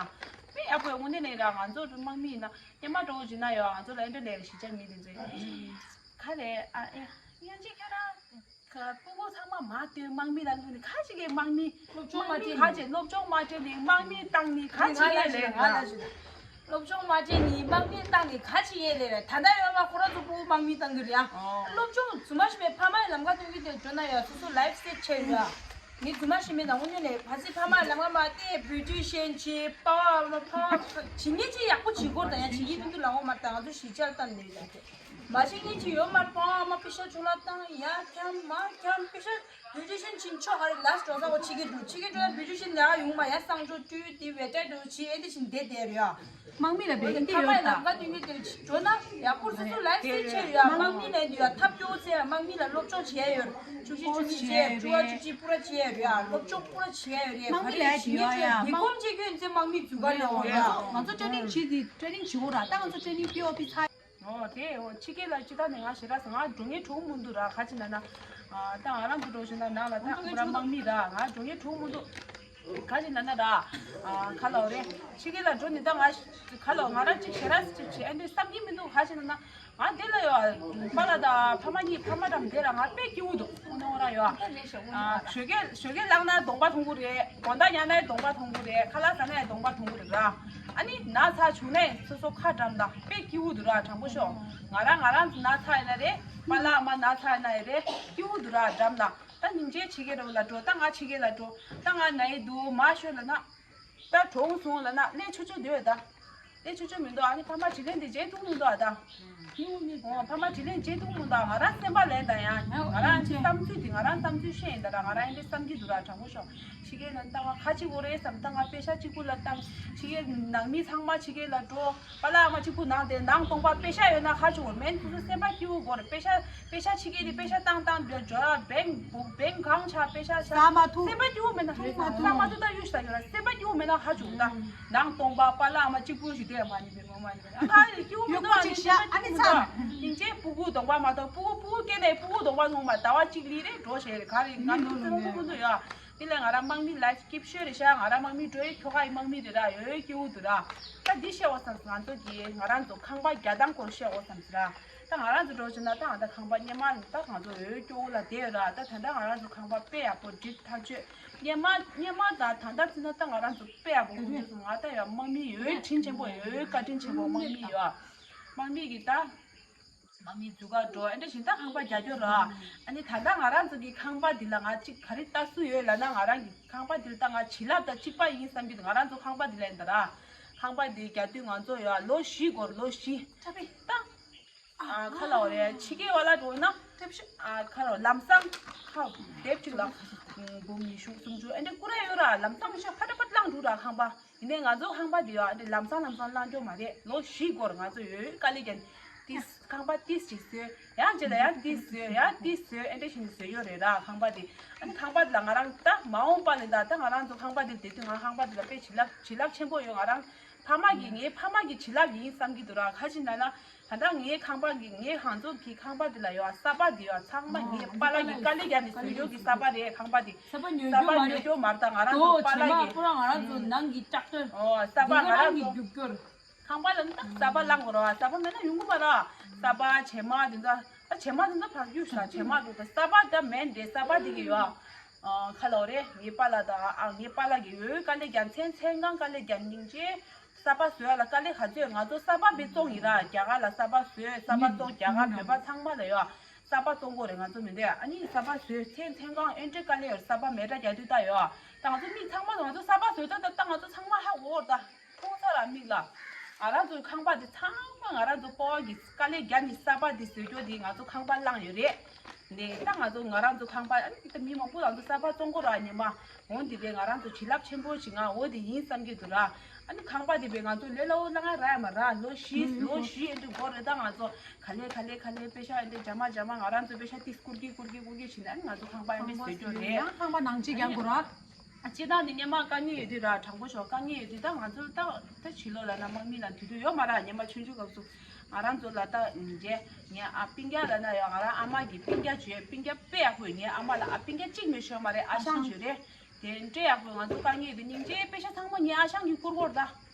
དཔེ་ཡག་པོ་ཡོད། དངོས་གནས་ལས་ར་ང་ཚོ་དམག་མི་ཡིན་ན། སྙན་མ་འགྲོ་བཞིན་ན་ཡོད། ང་ཚོ་ལ་ཨེ་འདྲ་ལས་གཞིས་ཆགས་མི་དེ་ཚོས་ག་རེ་ཨ་ཨེ་ཡང་ཅིག་ཁྱོད་རང་ཁ་སྤུ་གུ་ཚང་མ་མ་སྟོན། དམག་མི་ལ་ལུས་ནི་ཁ་ཅིག་གིས་དམག་མི་སློབ་སྦྱོང་མ་སྤྲད་ཁ་ཅིག་སློབ་སྦྱོང་མ་སྤྲད་ནི་དམག་མི་བཏང་ནི་ཁ་ཅིག་ལས་ལས་ང་ལ་ཞུ། སློབ་སྦྱོང་མ་སྤྲད་ནི་དམག་མི་བཏང་ནི་ཁ་ཅིག་ཡས་ལས་རེད། ད་ལྟ་ཡོད་ང་ཁོ་རང་ཚོ་སྤུ་གུ་དམག་མི་བཏང་གི་རེད་ཨ། སློབ་སྦྱོང་རྫུན་མ་ཞིག་མེད། ཕ་མ་ཡི་ལམ་ཁ་སྟོན་གི་དེ་འཇོན་ན་ཡོད། སོ་སོ་ལའིབ་སེ་ཊི་བྱས་ཡོད་ཨ། ངས་རྫུན་མ་ཞིག་མེད། ད་དངོས་གནས་ནས་ཕ་སི་ཕ་མ་ལ་མ་མ་དེ་བྷིའུ་ཊི་ཤན་བྱེད་པ་བ་མ་ཕ་བ་བྱེད་མཁན་ཅིག་ཡག་པོ་བྱེད་དགོས། ད་ཡང་བྱེད་ཀྱི་མི་འདུག་ལ་འོ་མ་ད་ང་ཚོ་གཞིས་ཆགས་ལ་བཏང་ནས་ཡོད་ད། མ་བྱེད་མཁན་ཅིག་ཡོད་མ་རེད། ཕ་བ་མ་པེ་ཤ་ཆུ་ལ་བཏང་ཡ་འཁྱམ་མ་འཁྱམ་པེ་ཤ་བྷིའུ་ཊི་ཤན་ཕྱིན་ཆོག་ག་རེ་ལ་སི་འགྲོ་ས་འོ་ཕྱི་གི་འགྲོ་ཕྱི་གི་འགྲོ་ཡ་བྷིའུ་ཊི་ཤན་ལས་ཀ་ཡོང་མ་ཡ་གསང་སྤྱོད་བཀྲུས་དེ་བེ་ཏྲ་འགྲོ་བྱེད་ཨེ་དེ་བཞིན་བསྡད་བསྡད་རེད་ཡ། དམག་མི་ལ་བས་འདི་ཡོད་ད། ལམ་ཁ་དེ་ཉིད་དེ་འགྲོ་ན་ཡག་པོ་སོ་སོ་ལ་སེ་ཆེ་ཡོད་ཡ། དམག་མི་ལ་འདི་ཡ་ཐབས་སྐྱོ་ཚེ་དམག་མི་ལ་སློབ་སྦྱོང་བྱས་ཡོད། བཅུ་བཞི་བཅུ་གཉིས་བྱས་ཡོད། བཅུ་པ་བཅུ་གཅིག་པུ་ར་བྱས་ཡོད་ཡ། སློབ་སྦྱོང་པུ་ར་བྱས་ཡོད་རེད། དམག་མི་ལ་འདི་ཡོད་ཡ། དམག་གོམ་ཆེ་ཁྱོད་ཚེ་དམག་མི་འཛུལ་ག་ལ་འོ་ཡ། ང་ཚོ་ཊེ་རེ་ནིང་བྱེད་དེ་ཊེ་རེ་ནིང་བྱེད་འོ་ར། ད་ང་ཚོ་ཊེ་རེ་ནིང་པི་ཨོ་པི་ཚ། ཨོ་དེ་འོ་ཕྱི་རྒྱལ་ལ་སྤྱི་བཏང་ནས་ང་ཞེ་དྲག་ང་འགྲོ་ངེས་གྲོགས་མི་འདུག་ར། ཁ་ཅིག་ན་ན་ད་ང་རང་འདུག་འགྲོ་བཞིན་ན་ནང་ལ་ད་ཁོ་ར་དམག་མི་ར་ང་འགྲོ་ངེས་གྲོགས་མི་འདུག་ག་ཅི་ན་ན་ར། ཨ་ག་ལ་རེད། ཕྱི་རྒྱལ་ལ་འགྲོ་ནི་ད་ང་ག་ལ་ང་རང་ཅིག་ཞེ་ར་ཅིག་བྱེད་ཨེ་འདྲ་བསམ་གྱི་མི་འདུག་ག་ཅི་ན་ན། ང་འདི་ལ་ཡོད། པཱ་ལགས་དང་ཕ་མ་གཉིས་ཕ་མ་དང་འདི་ལ་ང་དཔེ་སྐྱིད་པོ་འདུག་ཨོ་ནོ་ར་ཡོད། ཨ་ཞོགས་ཀས་ཞོགས་ཀས་ལངས་ན་གདོང་པ་མཐོང་གི་རེད། དགོང་དག་ཉལ་ན་གདོང་པ་མཐོང་གི་རེད། ཁ་ལག་ཟ་ན་གདོང་པ་མཐོང་གི་རེད་ར། ཨ་ནི་ན་ཚ་བྱུང་ན་སོ་སོ་ཁ་འགྲམ་དང་དཔེ་སྐྱིད་པོ་འདུག་ར། དྲང་པོ་ཤོག་ང་རང་ང་རང་ན་ཚ་ཡིན་ན་རེད། པཱ་ལགས་ཨ་མ་ན་ཚ་ཡིན་ན་རེད། སྐྱིད་པོ་འདུག་ར་འགྲམ་དང་། ད་སྙིང་རྗེ་ཕྱི་རྒྱལ་རོ་ལ་འགྲོ། ད་ང་ཕྱི་རྒྱལ་ལ་འགྲོ། ད་ང་ན་ཡི་འདུག་མ་ཤོད་ལ་ན། ད་གྲོངས་སོང་ལ་ན་ལས་ཆོ་ཆོ་འདོད་ད། ལས་ཆོ་ཆོ་མི་འདུག་ཨ་ནི་ཕ་མ་དྲིན་ལན་འདི་འཇལ་ཐུབ་མི་འདུག་ཨ་ད། ཨོ་ཕ་མ་དྲིན་ལན་འཇལ་ཐུབ་མི་འདུག་ང་རང་སེམས་པ་ལན་ད་ཡང་ང་རང་ཅི་བསམ་ཚུལ་འདི་ང་རང་བསམ་ཚུལ་བཤད་ཡིན་ད་ར། ང་རང་ཡིན་འདི་བསམ་གྱི་འདུག་ར། དྲང་པོ་ཤོག་ཕྱི་རྒྱལ་ལ་ལྟ་བ་ཁ་ཅིག་འོ་རེད་བསམ། ད་ང་པེ་ཤ་གཅིག་པུ་ལ་བཏང་། ཕྱི་རྒྱལ་ནང་མི་ཚང་མ་ཕྱི་རྒྱལ་ལ་འགྲོ། པཱ་ལགས་ཨ་མ་གཅིག་པུ་ནང་དེ་ནང་སྟོང་པ་པེ་ཤ་ཡོད་ན་ཁ་ཅིག་འོ་མེན། སོ་སོ་སེམས་པ་སྐྱིད་པོ་དགོས་རེད། པེ་ཤ་པེ་ཤ་ཕྱི་རྒྱལ་དེ་པེ་ཤ་བཏང་བཏང་འགྲོ་འགྲོ་ར། བེང་བེང་གང་ཆགས་པེ་ཤ་ཆགས། ས་མ་ཐུབ། སེམས་པ་སྐྱིད་པོ་མེད་ན་ས་མ་ཐུབ། ས་མ་ཐུབ་ད་གཡུ་ཤ་ཡོད་ར། སེམས་པ་སྐྱིད་པོ་མེད་ན་ཁ་ཅིག་འོ་ད་ནང་སྟོང་པ་པཱ་ལགས་ཨ་མ་གཅིག་པུ་ཞིག་དེ་མ་ནི་བེ་མ་མ་ནི་བེ་ཨ་ཁ་སྐྱིད་པོ་མེད་ན་ཨ་ནི་སེམས་པ་སྐྱིད་པོ་མེད་ན། སྙིང་རྗེ་སྤུ་གུ་གདོང་པ་མ་གཏོགས་སྤུ་གུ་སྤུ་གུ་སྐྱེས་ནས་སྤུ་གུ་གདོང་པ་མཐོང་མ་ཟླ་བ་གཅིག་ལི་རེ་འགྲོ་ཞེས་རེ་ག་རེ་ང་ཚོ་ཚོ་ཚོ་ཚོ་ཚོ་ཡོད། དེ་ལས་ང་རང་དམག་མི་ལ་སྐྱིད་ཤོས་རེད་ཤག་ང་རང་དམག་མི་འགྲོ་ཡི་ཁྱོ་ག་ཡི་དམག་མི་རེད་ར། ཡོད་ཡོད་སྐྱིད་པོ་འདུག་ར། ད་འདི་བཤད་འོ་བསམ། ང་ཚོ་གི་ང་རང་ཚོ་ཁང་པ་རྒྱ་ཐང་སྐོར་བཤད་འོ་བསམ་ཟེར་ར། ད་ང་རང་ཚོ་འགྲོ་བྱུང་ན་ད་ང་ད་ཁང་པ་སྙེ་མ་ད་ང་ཚོ་ཡོད་སྐྱིད་པོ་ལ་བསྡད་ཡོད་ར། ད་ད་ལྟ་ང་རང་ཚོ་ཁང་པ་དཔེ་ཡག་པོ་འགྲིག་ཐག་ཆོད། སྙེ་མ་སྙེ་མ་ད་ད་ལྟ་ཚུད་ན་ད་ང་རང་ཚོ་དཔེ་ཡག་པོ་ཧུན་ཆོས་སུ་ང་ད་ཡོད་དམག་མི་ཡོད་དྲིན་ཆེན་པོ་ཡོད་བཀའ་དྲིན་ཆེན་པོ་དམག་མི་ཡོད། དམག་མི་གི་ད། མ་མི་འཛུལ་ག་འགྲོ་ཨེ་འདྲ་བཞིན་ད་ཁང་པ་རྒྱག་རྒྱུ་ར། ཨ་ནི་ད་ལྟ་ང་རང་ཚོ་གི་ཁང་པ་འདི་ལ་ང་གཅིག་ག་རེ་ལྟ་སུ་ཡོད་ལབ་ན། ང་རང་གི་ཁང་པ་འདི་ལ་ད་ང་བྱིན་རླབས་དང་གཅིག་པ་ཡིན་བསམ་གྱི་འདུག་ང་རང་ཚོ་ཁང་པ་འདི་ལ་ཡིན་ད་ར། ཁང་པ་འདི་རྒྱག་དུས་ང་ཚོ་ཡོད་ལོ་བཞི་འགོར་ལོ་བཞི། ཁྲ་བི་ད། ཨ་ཁ་ལ་འོ་རེད་ཕྱི་རྒྱལ་བ་ལ་འགྲོ་ན། ཁྲ་བི་ཨ་ཁ་ལ་ལམ་སང་ཁ་དེབ་ཅིག་ལ་འབུམ་ཉི་ཤུ་སུམ་ཅུ་ཨེ་འདྲ་བསྐུར་ར་ཡོད་ར། ལམ་སང་ཤ་ཕ་ཏ་ཕ་ཏ་བླངས་འགྲོ་ར་ཁང་པ། ཡིན་ནའི་ང་ཚོ་ཁང་པ་འདི་ཡོད་ཨ་འདི་ལམ་སང་ལམ་སང་བླང་རྒྱུ་མ་རེད། ལོ་བཞི་འགོར་ང་ཚོ་ཡོད་དཀའ་ལས་ཀྱང་ཏིས་ཁང་པ་ཏིས་ཅིག་བཟོས། ཡང་རྗེས་ལ་ཡང་ཏིས་བཟོས་ཡང་ཏིས་བཟོས་ཨེ་འདྲ་བཞིན་བཟོས་ཡོད་རེད་ར་ཁང་པ་འདི། ཨ་ནི་ཁང་པ་འདི་ལ་ང་རང་ད་མ་འོངས་པ་ལས་ད་ད་ང་རང་ཚོ་ཁང་པ་འདི་བསྡད་དུས་ང་ཁང་པ་འདི་ལ་དཔེ་བྱིན་རླབས་བྱིན་རླབས་ཆེན་པོ་ཡོད། ང་རང་ཕ་མ་གིས་ངའི་ཕ་མ་གི་བྱིན་རླབས་ཡིན་བསམ་གྱི་འདུག་ར། ག་ཅི་ན་ན། ད་ལྟ་ངའི་ཁང་པ་གི་ངའི་ཧང་ཚོ་གི་ཁང་པ་འདི་ལ་ཡོད་ས་པ་འདི་ཡོད་ཚང་མ་ངའི་པཱ་ལགས་ཀྱི་དཀའ་ལས་རྒྱག་ནས་བཟོས་ཡོད་ཀྱི་ས་པ་རེད་ཁང་པ་འདི། ས་པ་ཉོ་རྒྱུ་མ་རེད་ད་ང་རང་ཚོ་པཱ་ལགས་ཀྱི་ཁོ་རང་ང་རང་ཚོ་ནང་གི་ཀྲག་ཏར་ཨོ་ས་པ་ང་རང་ཚོ་རྒྱུག་སྐྱོར། ཁང་པ་ལ་ནི་ད་ས་པ་བླང་དགོས་ར། ས་པ་མེད་ན་ཡོང་གི་མ་ར། ས་པ་བྱེ་མ་འདི་འདྲ་ད་བྱེ་མ་འདི་འདྲ་བག་རྒྱུག་ས་བྱེ་མ་འདུག་ད་ས་པ་ད་མེད་འདྲེ་ས་པ་འདི་གི་ཡོད། ཁ་ལོ་རེ་ངའི་པཱ་ལགས་དང་ཨ་ངའི་པཱ་ལགས་ཀྱི་ཡོད་དཀའ་ལས་རྒྱག་མཚན་མཚན་གང་དཀའ་ལས་རྒྱག་སྙིང་རྗེ། ས་པ་བཟོས་ལ་དཀའ་ལས་ག་ཚོད་ང་ཚོ་ས་པ་བེད་བཙོང་ཡིན་ར། རྒྱ་གར་ལ་ས་པ་བཟོས་ས་པ་བཙོང་རྒྱ་གར་བོད་པ་ཚང་མ་ལ་ཡོད། ས་པ་བཙོང་དགོས་རེད་ང་ཚོ་མི་འདོད་ཨ་ནི་ས་པ་བཟོས་མཚན་མཚན་གང་ཨེ་འདྲ་དཀའ་ལས་ཡོད་ས་པ་མེ་དྲ་རྒྱག་དུས་ད་ཡོད། ད་ང་ཚོ་མིག་ཚང་མ་ང་ཚོ་ས་པ་བཟོས་ད་ད་ད་ང་ཚོ་ཚང་མ་ཧ་གོ་ད་མཐོང་ས་ར་མིག་ལ། ང་རང་ཚོའི་ཁང་པ་འདི་ཚང་མ་ང་རང་ཚོ་པ་ཕ་གི་དཀའ་ལས་རྒྱག་ནི་ས་པ་འདི་བཟོས་རྒྱུ་འདི་ང་ཚོ་ཁང་པ་བླངས་ཡོད་རེད། འདི་ད་ང་ཚོ་ང་རང་ཚོ་ཁང་པ་ཨ་ནི་ད་མི་མང་པོ་ང་ཚོ་ས་པ་བཙོང་གོ་ར་ཉི་མ། འོ་འདི་རེད་ང་རང་ཚོ་བྱིན་རླབས་ཆེན་པོ་ཞིག་ང་འོ་འདི་ཡིན་བསམ་གྱི་འདུག་ར། ཨ་ནི་ཁང་པ་འདི་བས་ང་ཚོ་ལས་སླ་བོ་ལ་ང་ར་ཡ་མ་ར་ལོ་བཞི་ལོ་བཞི་ཨེ་འདྲ་འགོར་རེད། ད་ང་ཚོ་ག་ལེ་ག་ལེ་ག་ལེ་པེ་ཤ་ཨེ་འདྲ་རྒྱ་མ་རྒྱ་མ་ང་རང་ཚོ་པེ་ཤ་ཏིས་བསྐུར་གི་བསྐུར་གི་བསྐུར་གི་བྱིན་ཨ་ནི་ང་ཚོ་ཁང་པ་ཨེ་འདྲ་བཟོས་རྒྱུ་རེད། ཡང་ཁང་པ་ནང་ཆེ་རྒྱག་དགོས་ར། སྤྱིར་བཏང་ནི་སྔོན་མ་དཀའ་ངལ་ཡོད་དུས་ར་དྲང་པོ་ཞོག་དཀའ་ངལ་ཡོད་དུས་ད་ང་ཚོ་ད་ད་ཕྱི་ལོགས་ལ་ན་དམག་མི་ལ་དུས་དུས་ཡོད་མ་ར། སྔོན་མ་ཆུང་ཆུང་སྐབས་སུ་ང་རང་ཚོ་ལ་ད་ཉིན་རྗེ་ངའི་ཨ་སྤུན་ཀྱག་ལ་ན་ཡོད་ང་རང་ཨ་མ་གི་སྤུན་ཀྱག་བྱོས་སྤུན་ཀྱག་དཔེ་ཡག་པོ་ཡོད། ངའི་ཨ་མ་ལ་ཨ་སྤུན་ཀྱག་གཅིག་མེད་ཤོད་མ་རེད། ཨ་ཞང་བྱོས་རེད། དེ་འདྲ་ཡག་པོ་ང་ཚོ་དཀའ་ངལ་ཡོད་དུས་སྙིང་རྗེ་པེ་ཤ་ཚང་མ་ངའི་ཨ་ཞང་གིས་བསྐུར་གོ་ར། ད་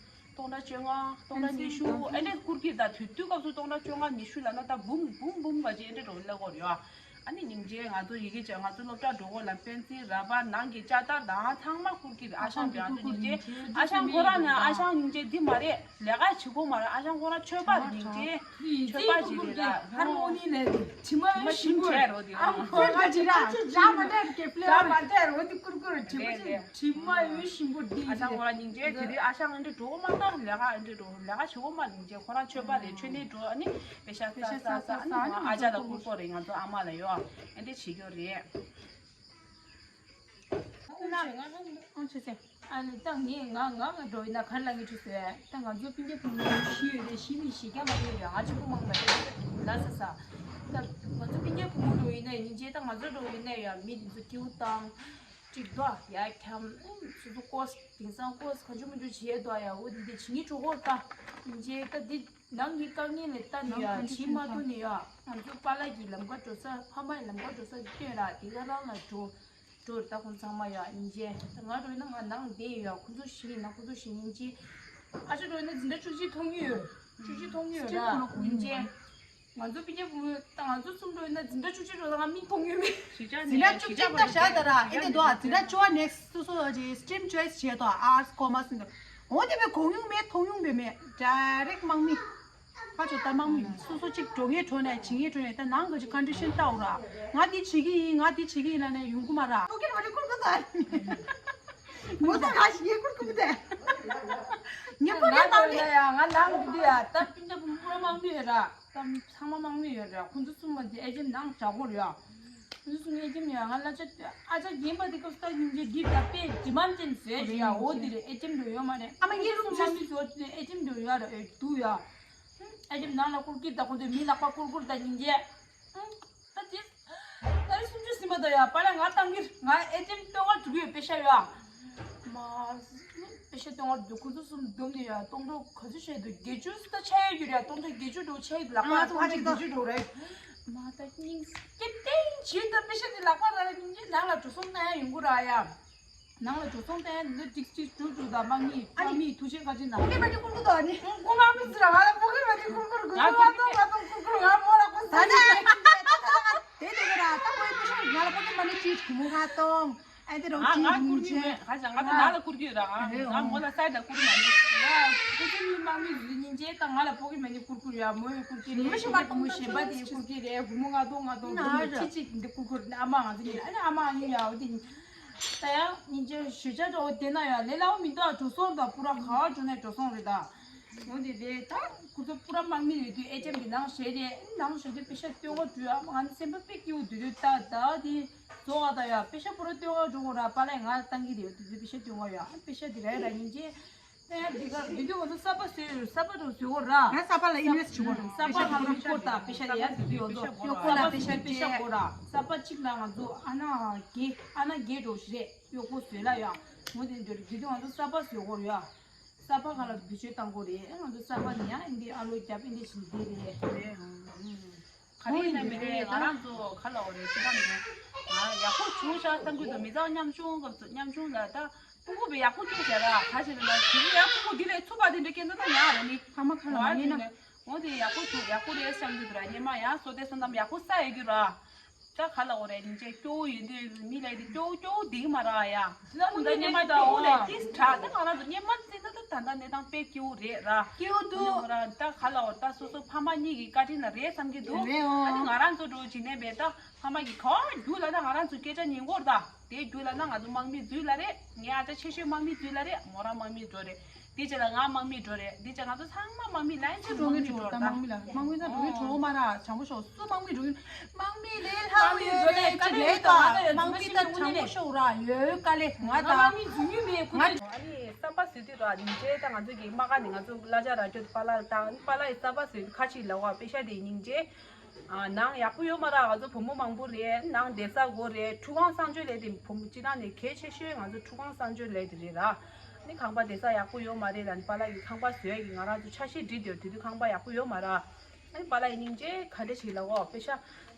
སྟོང་ཕྲག་བཅོ་ལྔ་སྟོང་ཕྲག་ཉི་ཤུ་ཨེ་འདྲ་བསྐུར་གི། ད་དུས་དུས་སྐབས་སུ་སྟོང་ཕྲག་བཅོ་ལྔ་ཉི་ཤུ་ལ་ན་ད་འབུམ་འབུམ་འབུམ་བ་ཅིག་ཨེ་འདྲ་འགྲོ་སླེབས་གོ་ར་ཡོད། ཨ་ནི་སྙིང་རྗེ་ང་ཚོ་ཡི་གེ་བྱ་ང་ཚོ་སློབ་གྲྭ་འགྲོ་གོ་ལ་པེན་སིལ་ར་བར་ནང་གི་ལྕགས་དར་དང་ཚང་མ་བསྐུར་གི་རེད། ཨ་ཞང་གི་ང་ཚོ་སྙིང་རྗེ་ཨ་ཞང་ཁོ་རང་ནི་ཨ་ཞང་སྙིང་རྗེ་འདི་མ་རེད། ལས་ཀ་བྱེད་གོ་མ་རེད། ཨ་ཞང་ཁོ་རང་ཆོས་པ་རེད། སྙིང་རྗེ་ཆོས་པ་ཅིག་རེད་ལ་ཧར་མོ་ནི་ལས་དྲི་མ་ཡོད་ཞིམ་པོ་རེད་རོ་དེ་ཨ་ཁོ་རང་ཅིག་ར་ལ་མ་འདྲ་གི་ཕླེ་བ་མ་འདྲ་རོ་དེ་བསྐུར་གི་རེད། དྲི་མ་ཅིག་དྲི་མ་ཡོད་ཞིམ་པོ་འདི་ཨ་ཞང་ཁོ་རང་སྙིང་རྗེ་དེ་རེད། ཨ་ཞང་འདི་འགྲོ་གོ་མ་ད་ལས་ཀ་འདི་འགྲོ་ལས་ཀ་བྱེད་གོ་མ་སྙིང་རྗེ་ཁོ་རང་ཆོས་པ་རེད། ཆོས་ནས་འགྲོ་ཨ་ནི་པེ་ཤ་ས་ས་ས་ས་ཨ་ནི་ཨ་ཅག་ལ་བསྐུར་གོ་རེད། ང་ཚོ་ཨ་མ་ལ་ཡོད་ཨ་འདི་བྱེད་རྒྱུ་རེད། ཨ་ནི་ད་ངས་ང་ང་ང་འགྲོ་ཡིན་ན་ག་རེ་ལབ་ཀྱི་འདུག་ཟེར། ད་ང་ཚོ་སྤུན་ཀྱག་བུ་མོ་བཞི་ཡོད་རེད། བཞི་ནི་བཞི་རྒྱ་མ་ཡོད་རེད། ང་གཅིག་པུ་མང་མ་རེད་ལ་ས་ས། ད་ང་ཚོ་སྤུན་ཀྱག་བུ་མོ་འགྲོ་ཡིན་ན་ཡིན་ཅེ་ད་ང་ཚོ་འགྲོ་ཡིན་ན་ཡང་མི་དེ་ཚོ་སྐྱིད་པོ་བཏང་། ཅིག་དོ་ཡ་ཁྱམ་སོ་སོ་ཀོས་དེང་སང་ཀོས་ག་ཅུ་མི་ཅུ་བྱེད་དོ་ཡ་འོ་དེ་དེ་བྱེད་ཉི་གྲོགས་ཧོར་ད་ཡིན་ཅེ་ད་དེ་ནང་གི་དཀའ་ངལ་ལས་ལྟ་ནི་ཡ་བྱེད་མ་ཐུབ་ནི་ཡ་ང་ཚོ་པཱ་ལགས་ཀྱི་ལམ་ཁ་འགྲོ་ས་ཕ་མ་ཡི་ལམ་ཁ་འགྲོ་ས་དེ་སྟོན་ར་དེ་ག་རང་ལ་འགྲོ། ཚོར་ད་ཁོང་ཚང་མ་ཡ་སྙིང་རྗེ། ད་ང་རོ་ཡིན་ན་ང་ནང་བསྡད་ཡོད་ཡ། ཁོང་ཚོ་ཞིག་ཡིན་ན་ཁོང་ཚོ་ཞིག་སྙིང་རྗེ། ཨ་ཅག་རོ་ཡིན་ན་འཛིན་གྲྭ་བཅུ་གཅིག་མཐོང་གི་ཡོད། བཅུ་གཅིག་མཐོང་གི་ཡོད་ར་སྙིང་རྗེ། ང་ཚོ་སྤུན་ཀྱག་བུ་མོ་ད་ང་ཚོ་གསུམ་རོ་ཡིན་ན་འཛིན་གྲྭ་བཅུ་གཅིག་རོ་ད་ང་མིག་མཐོང་ཡོད་མེད། འཛིན་གྲྭ་བཅུ་གཅིག་ད་བཞག་ད་ར་ཨེ་འདི་འདུག་ཨ། འཛིན་གྲྭ་བཅུ་པ་ནས་སོ་སོ་ཅིག་སི་ཊིམ་ཅོའི་སི་བྱས་ཏོ། ཨར་སི་ཀོ་མར་སི་འདུག་འོ་དེ་བས་གོ་མྱོང་མེད་མཐོང་མྱོང་མེད་མེད་ཌའི་རེག་དམག་མི། ཁ་ཆོ་ད་དམག་མི་སོ་སོ་གཅིག་འགྲོ་ངེས་འགྲོ་ནས་བྱེད་ངེས་འགྲོ་ནས་ད་ནང་ག་ཅིག་ཀོན་ཌི་ཤན་ལྟ་འོ་ར། ང་འདི་བྱེད་ཀྱི་ཡིན། ང་འདི་བྱེད་ཀྱི་ཡིན་ལ་ནས་ཡོང་གི་མ་ར། ཕོ་སྐྱེས་མ་རེད་ཁུར་ག་ད། ངོ་ཚ་ང་ཞིག་ངས་ཁུར་གུ་མི་དེ། ངས་ཕོ་སྐྱེས་ང་བཏང་ནས་ཡ་ང་ནང་གི་འདི་ཡ་ད་སྤུན་ཀྱག་བུ་མོ་པུ་ར་དམག་མི་ཡོད་ར། ད་ཚང་མ་དམག་མི་ཡོད་ར། ཁོང་ཚོ་གསུམ་མ་འདི་ཨེ་ཅེམ་ནང་བཞག་གོ་ར་ཡ། ཁོང་ཚོ་གསུམ་ཨེ་ཅེམ་ཡ་ང་ལ་ཅག་ཨ་ཅག་རྒན་པ་འདི་སྐབས་སུ་ད་ཡིན་གྱི་འདི་ད་དཔེ་ཇི་མམ་ཅན་བཟོས་ཤི་ཡ། འོ་འདི་རེད། ཨེ་ཅེམ་འགྲོ་ཡོད་མ་རེད། ཨ་མ་ངས་ཁོང་ཚོ་གསུམ་དམག་མི་བཟོ་དུས་ཨེ་ཅེམ་འགྲོ་ཡོད་ར་ཨེ་འདུག་ཡ། ཨེ་ཅེམ་ནང་ལ་བསྐུར་གྱི་ད་ཁོང་ཚོས་མི་ལག་པ་བསྐུར་བསྐུར་ད་ཡིན་གྱི། ད་དེ། ད་རེས་སུམ་ཅུ་ཟིན་པ་དང་ཡ་པཱ་ལགས་ང་བཏང་གི་ང་ཨེ་ཅེམ་སྟོན་ག་འགྲོ་གི་ཡོད་པེ་ཤ་ཡ། མ། པེ་ཤ་སྟོན་ག་འགྲོ་ཁོ་ཚོ་གསུམ་བསྡོམས་ནས་ཡ་སྟོང་ཕྲག་ག་ཚོད་བཤད་འདུག་བརྒྱད་ཅུ་ད་ཆ་ཡ་ཡོད་རེད་ཡ། སྟོང་ཕྲག་བརྒྱད་ཅུ་འགྲོ་ཆ་ཡ་ཡོད་ལག་པ་ང་སྟོང་ཕྲག་བརྒྱད་ཅུ་འགྲོ་རེད། མ་ད་སྙིང་སྐྱེ་ཏེང་ཇི་ད་པེ་ཤ་དེ་ལག་པ་ར་ར་སྙིང་རྗེ་ནང་ལ་འགྲོ་སོང་བཏང་ཡ་ཡོང་གི་ར་ཡ། ནང་ལ་འགྲོ་སོང་བཏང་ཡ་འདི་ཏིག་ཏིག་འགྲོ་འགྲོ་ད་དམག་མི་ཨ་ནི་དམག་མི་ཐུགས་རྗེ་བཀའ་དྲིན་གནང་། ཕོ་སྐྱེས་མ་ནི་བསྐུར་གི་འདུག་ཨ་ནི། ཁོ་མ་མི་ཟེར་ར་ང་ལ་ཕོ་སྐྱེས་མ་ནི་བསྐུར་གི་ར་གུ་ང་ཐོང་ང་ཐོང་བསྐུར་གི་ར་ང་མོ་ལ་བསྐུར་ད་ཟེར་ནི། དེ་དེ་གི་ར་ད་ཁོའི་ཕོ་སྐྱེས་ང་ལ་ཕོ་སྐྱེས་མ་ནི་ཅིག་གུ་མོ་ང་ཐོང་། ཨ་དེ་རོ་ང་ཅི་ང་རུང་བསྐུར་གི་ཅེ། མེད་ང་ཅག་ང་ད་ང་ལ་བསྐུར་གི་ཡོད་ར། ང་ང་མོ་ལ་སའི་ད་བསྐུར་མ་ནི། ང་ཁོ་ཚོ་གཉིས་དམག་མི་ཡིན་ཅེ་ད་ང་ལ་ཕོ་སྐྱེས་མ་ནི་བསྐུར་གི་ཡོད་ཡ། མོ་ཡི་བསྐུར་གི་རེད། མི་ཤི་མ་གཏོང་ད་གཞན་པ་དེ་བསྐུར་གི་རེད། གུ་མོ་ང་ཐོང་ང་ཐོང་ན་གུ་མོ་ར་ཅི་ཅི་འདི་བསྐུར་གི་རེད། ཨ་མ་ང་ཚོ་གཉིས་ཨ་ནི་ཨ་མ་ཨ་ནི་ཡ་འོ་དེ་ད་ཡང་སྙིང་རྗེ་ཞུ་བྱ་འདྲ་བོ་དེ་ན་ཡང་ལས་སླ་བོ་མི་འདུག་ཨ། འགྲོ་སོང་དང་པུ་ར་ག་བ་འགྲོ་ནས་འགྲོ་སོང་རེད་ད། འོ་དེ་རེད་ད། ཁོ་ཚོ་པུ་ར་དམག་མི་ཡོད་དུས་ཨེ་ཅེམ་གྱི་ནང་བཞིན་རེད། ནང་བཞིན་དུ་པེ་ཤ་སྟོན་ག་འགྲོ་ཨ། ང་ནི་སེམས་པ་དཔེ་སྐྱིད་པོ་འདུག་དུས་ད་ད་དེ་རྫོགས་ཨ་ད་ཡ་པེ་ཤ་པུ་ར་སྟོན་ག་འགྲོ་གོ་ར། པཱ་ལགས་ང་བཏང་གི་རེད། དུས་དུས་པེ་ཤ་སྟོན་ག་ཡ་པེ་ཤ་དེ་ར་ར་སྙིང་རྗེ། ད་ཡ་འདི་ག་འདི་དུས་ང་ཚོ་གསར་པ་བཟོས་ཡོད། གསར་པ་རུ་བཟོས་གོ་ར། ང་གསར་པ་ལ་ཨིན་ཝེ་སི་ཊི་བྱེད་གོ་ར། གསར་པ་ང་ཚོ་བསྐོར་ད་པེ་ཤ་དེ་ཡ་དུས་དུས་ཡོད་ཚོ་གཡོག་པོ་ལ་པེ་ཤ་པེ་ཤ་སྤྲད་གོ་ར། གསར་པ་གཅིག་ལ་ང་ཚོ་ཨ་ན་བརྒྱད་ཨ་ན་བརྒྱད་འགྲོ་ཞིག་རེད། གཡོག་པོ་བཟོས་ལ་ཡ། འོ་དེ་འདྲ་རེད། དེ་དུས་ང་ཚོ་གསར་པ་བཟོས་གོ་ར་ཡ། གསར་པ་ག་ལ་བེད་སྤྱོད་བཏང་དགོས་རེད། ང་ཚོ་གསར་པ་ནི་ཡང་ཨིན་དེ་ཨ་ལོ་རྒྱབ་ཨིན་དེ་བཞིན་དེ་རེད། རེད། ཨང་། ག་རེ་ཡིན་ན་མི་རེད། ང་རང་ཚོ་ག་ལ་འོ་རེད་ཅི་ག་མི་རེད། ང་ཡག་པོ་བྱུང་ཤག་བསམ་གྱི་འདུག་མི་ཚང་མཉམ་ཆུང་སྐབས་སུ་མཉམ་ཆུང་ལ་ད་ཕྲུ་གུ་བས་ཡག་པོ་སྐྱེས་བྱས་ར་ག་ཞིག་རེད་ལ་དེ་རིང་ཡང་ཕྲུ་གུ་འདི་ལས་ཚུགས་པ་དེ་འདྲ་སྐྱེས་ན་ད་ཡག་རེད་ནི། ཕ་མ་ག་ལ་ཡིན་ན། འོ་དེ་ཡག་པོ་བྱུང་ཡག་པོ་རེད་བསམ་གྱི་འདུག་ར། སྔོན་མ་ཡང་བསོད་བདེ་བསོད་ནམས་ཡག་པོ་བསགས་ཡོད་རྒྱུ་ར། ད་ག་ལ་འོ་རེད་སྙིང་རྗེ་སྐྱོ་བོ་ཡིན་དུས་མི་ལ་ཡིན་དུས་སྐྱོ་བོ་སྐྱོ་བོ་འདིག་མ་རག་ཡ། ད་ད་སྔོན་མ་སྔོན་མ་ད་སྐྱོ་བོ་ལས་ཏིས་དྲག་ད་ང་རང་ཚོ་སྔོན་མ་བརྩིས་ན་ད་ད་ལྟ་གནས་སྟངས་དཔེ་སྐྱིད་པོ་རེད་ར། སྐྱིད་པོ་འདུག་ཨ་ནི་འོ་ར་ད་ག་ལ་འོ་ད་སོ་སོ་ཕ་མ་གཉིས་ཀྱི་བཀའ་དྲིན་ལ་རེད་བསམ་གྱི་འདུག་རེད་འོ། ཨ་ནི་ང་རང་ཚོ་འགྲོ་བྱེད་ནས་བས་ད་ཕ་མ་གི་ག་བ་རྒྱུགས་ལ་ད་ང་རང་ཚོ་སྐད་ཆ་ཉན་གོ་ར་ད་དེ་རྒྱུགས་ལ་ད་ང་ཚོ་དམག་མི་འཛུལ་ལ་རེད། ངའི་ཨ་ཅག་ཆེ་ཤོས་དམག་མི་འཛུལ་ལ་རེད། མོ་རང་དམག་མི་འགྲོ་རེད། དེ་རྗེས་ལ་ང་དམག་མི་འགྲོ་རེད། དེ་རྗེས་ང་ཚོ་ཚང་མ་དམག་མི་ལ་ཡིན་ཚེ་འགྲོ་ངེས་འགྲོ་ད་དམག་མི་ལ་དམག་མི་ཚ་འགྲོ་ངེས་འགྲོ་མ་ར་བྱང་པོ་ཤོག་སུ་དམག་མི་འགྲོ་ངེས་དམག་མི་ལས་ལྷག་ཡོད་རེད་ཅི་ལས་ད་དམག་མི་ད་བྱང་པོ་ཤོག་ར་ཡོད་དཀའ་ལས་ང་ད་དམག་མི་འཛུལ་ངེས་མེད་ཁུ་ང་ཨ་ནི་གསར་པ་བཟོས་དུས་ར་ཉིན་རྗེས་ད་ང་ཚོ་གི་དམག་སྒར་ནས་ང་ཚོ་གླ་ཆ་རག་རྒྱུ་པཱ་ལགས་ལ་བཏང་པཱ་ལགས་ཡི་གསར་པ་བཟོས་ཁ་ཅིག་ལ་བ་པེ་ཤ་དེ་ཉིན་རྗེས། ཨ་ནང་ཡག་པོ་ཡོད་མ་རེད། ང་ཚོ་བུ་མོ་མང་པོ་རེད། ནང་བསྡད་ས་དགོས་རེད། ཁྲུ་ཁང་གསང་སྤྱོད་ལས་དེ་བུ་མོ་སྤྱི་བཏང་ནས་གལ་ཆེ་ཤོས་ང་ཚོ་ཁྲུ་ཁང་གསང་སྤྱོད་ལས་དེ་རེད་ར། ཨ་ནི་ཁང་པ་བསྡད་ས་ཡག་པོ་ཡོད་མ་རེད་ལ་ནི་པཱ་ལགས་ཀྱིས་ཁང་པ་བཟོས་ཀྱི་ང་རང་ཚོ་འཆར་གཞི་བསྒྲིགས་དེ་དུས་ཁང་པ་ཡག་པོ་ཡོད་མ་རེད། ཨ་ནི་པཱ་ལགས་ཀྱིས་སྙིང་རྗེ་ག་འདྲ་ཞིག་ལ་འོ་པེ་ཤ་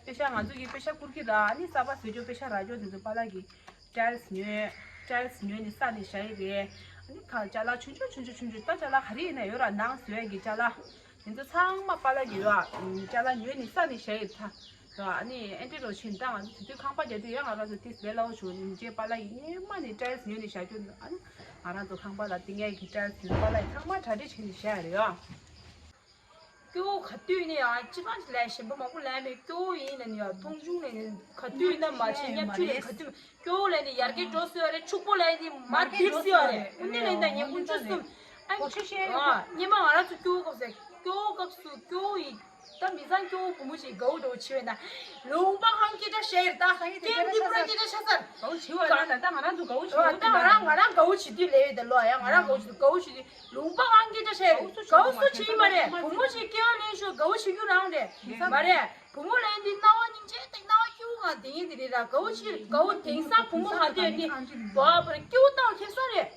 པེ་ཤ་ང་ཚོ་གིས་པེ་ཤ་བསྐུར་གྱི་ར། ཨ་ནི་གསར་པ་བཟོས་ཆོག་པེ་ཤ་རག་ཆོག་དེ་ཚོ་པཱ་ལགས་ཀྱིས་ཊའིལ་སི་ཉོས། ཊའིལ་སི་ཉོས་ནས་ས་ནས་བཞག་ཡི་རེད། ཨ་ནི་ཁ་ཅ་ལག་ཆུང་ཆུང་ཆུང་ཆུང་ཆུང་ཆུང་ད་ཅ་ལག་ག་རེ་ཡིན་ན་ཡོད་ར་ནང་བཟོས་ཀྱི་ཅ་ལག་དེ་ཚོ་ཚང་མ་པཱ་ལགས་ཀྱིས་ཡོད་ཨ། ཅ་ལག་ཉོས་ནས་ས་ནས་བཞག་ཡོད་ད། ཨ་ནི་ཨེ་འདྲ་རོ་ཕྱིན་ད་ང་ཚོ་དེ་དུས་ཁང་པ་རྒྱག་དུས་ཡང་ང་རང་ཚོ་ཏིས་ལས་སླ་བོ་བྱུང་ཉིན་རྗེས་པཱ་ལགས་ཀྱིས་སྔོན་མ་ནས་ཊའིལ་སི་ཉོས་ནས་བཞག་རྒྱུ་ཨ་ནི་ང་རང་ཚོ་ཁང་པ་ལ་ཏིང་ངེ་གི་ཊའིལ་སི་ཉོས་པཱ་ལགས་ཀྱིས་ཚང་མ་གྲ་སྒྲིག་བྱས་ནས་བཞག་ཡོད་རེད་ཨ། སྐྱོ་བོ་ག་དུས་ནས་ཡང་སྤྱི་བཏང་ཅིག་ལས་གཞན་པ་མང་པོ་ལས་མེད། སྐྱོ་བོ་ཡིན་ན་ནི་ཡང་མཐོང་ཆུང་ནས་ནི་ག་དུས་ན་མ་བྱེད་མཉམ་ཆུང་ནས་ག་དུས། སྐྱོ་བོ་ལས་ནི་ཡར་རྒྱས་འགྲོ་སྲིད་པ་རེད། ཕྱུག་པོ་ལས་ནི་མར་ལྡིར་སྲིད་པ་རེད། དངོས་གནས་ལས་ནི་ཉིན་གུང་བཅུ་གསུམ། ཨ་ཁོ་ཤེས་ཡོད། ཨ་སྔོན་མ་ང་རང་ཚོ་སྐྱོ་བོ་སྐབས་སུ་སྐྱོ་བོ་སྐབས་སུ་སྐྱོ་བོ་ཡིན། ད་མི་ཚང་སྐྱོ་བོ་བུ་མོ་ཞིག་དགའ་བོ་འདྲ་བོ་བྱེད་པས་ན། ལུང་པ་ཧང་སྐད་ཆ་བཤད་ཡོད་ད། ཧང་སྐད་ཆ་ཀེམ་འདི་པུ་ར་སྐད་ཆ་ཆ་ཚར། དགའ་བོ་བྱེད་པ་ད་ད་ང་རང་ཚོ་དགའ་བོ་བྱེད་ད་ང་རང་ང་རང་དགའ་བོ་བྱེད་དུས་ལས་ཡོད་ད་ལོ་ཡ་ང་རང་དགའ་བོ་བྱེད་དུས་དགའ་བོ་བྱེད་དུས་ལུང་པ་ཧང་སྐད་ཆ་བཤད་ཡོད། དགའ་བོ་སུ་བྱེད་ཡིན་མ་རེད། བུ་མོ་ཞིག་སྐྱེ་བ་ལེན་ཤོག་དགའ་བོ་བྱེད་རྒྱུ་རང་རེད། མ་རེད། བུ་མོ་ལ་ཡིན་དུས་སྣང་བ་སྙིང་རྗེ་དང་སྣང་བ་སྐྱིད་པོ་ངང་བསྡད་མཁན་དེ་རེད་ར། དགའ་བོ་ཆེ་དགའ་བོ་དེང་སང་བུ་མོ་ག་དུས་ཡོད་དེ་བ་བར་སྐྱིད་པོ་ལྟ་བ་ཁེ་བཟང་རེད།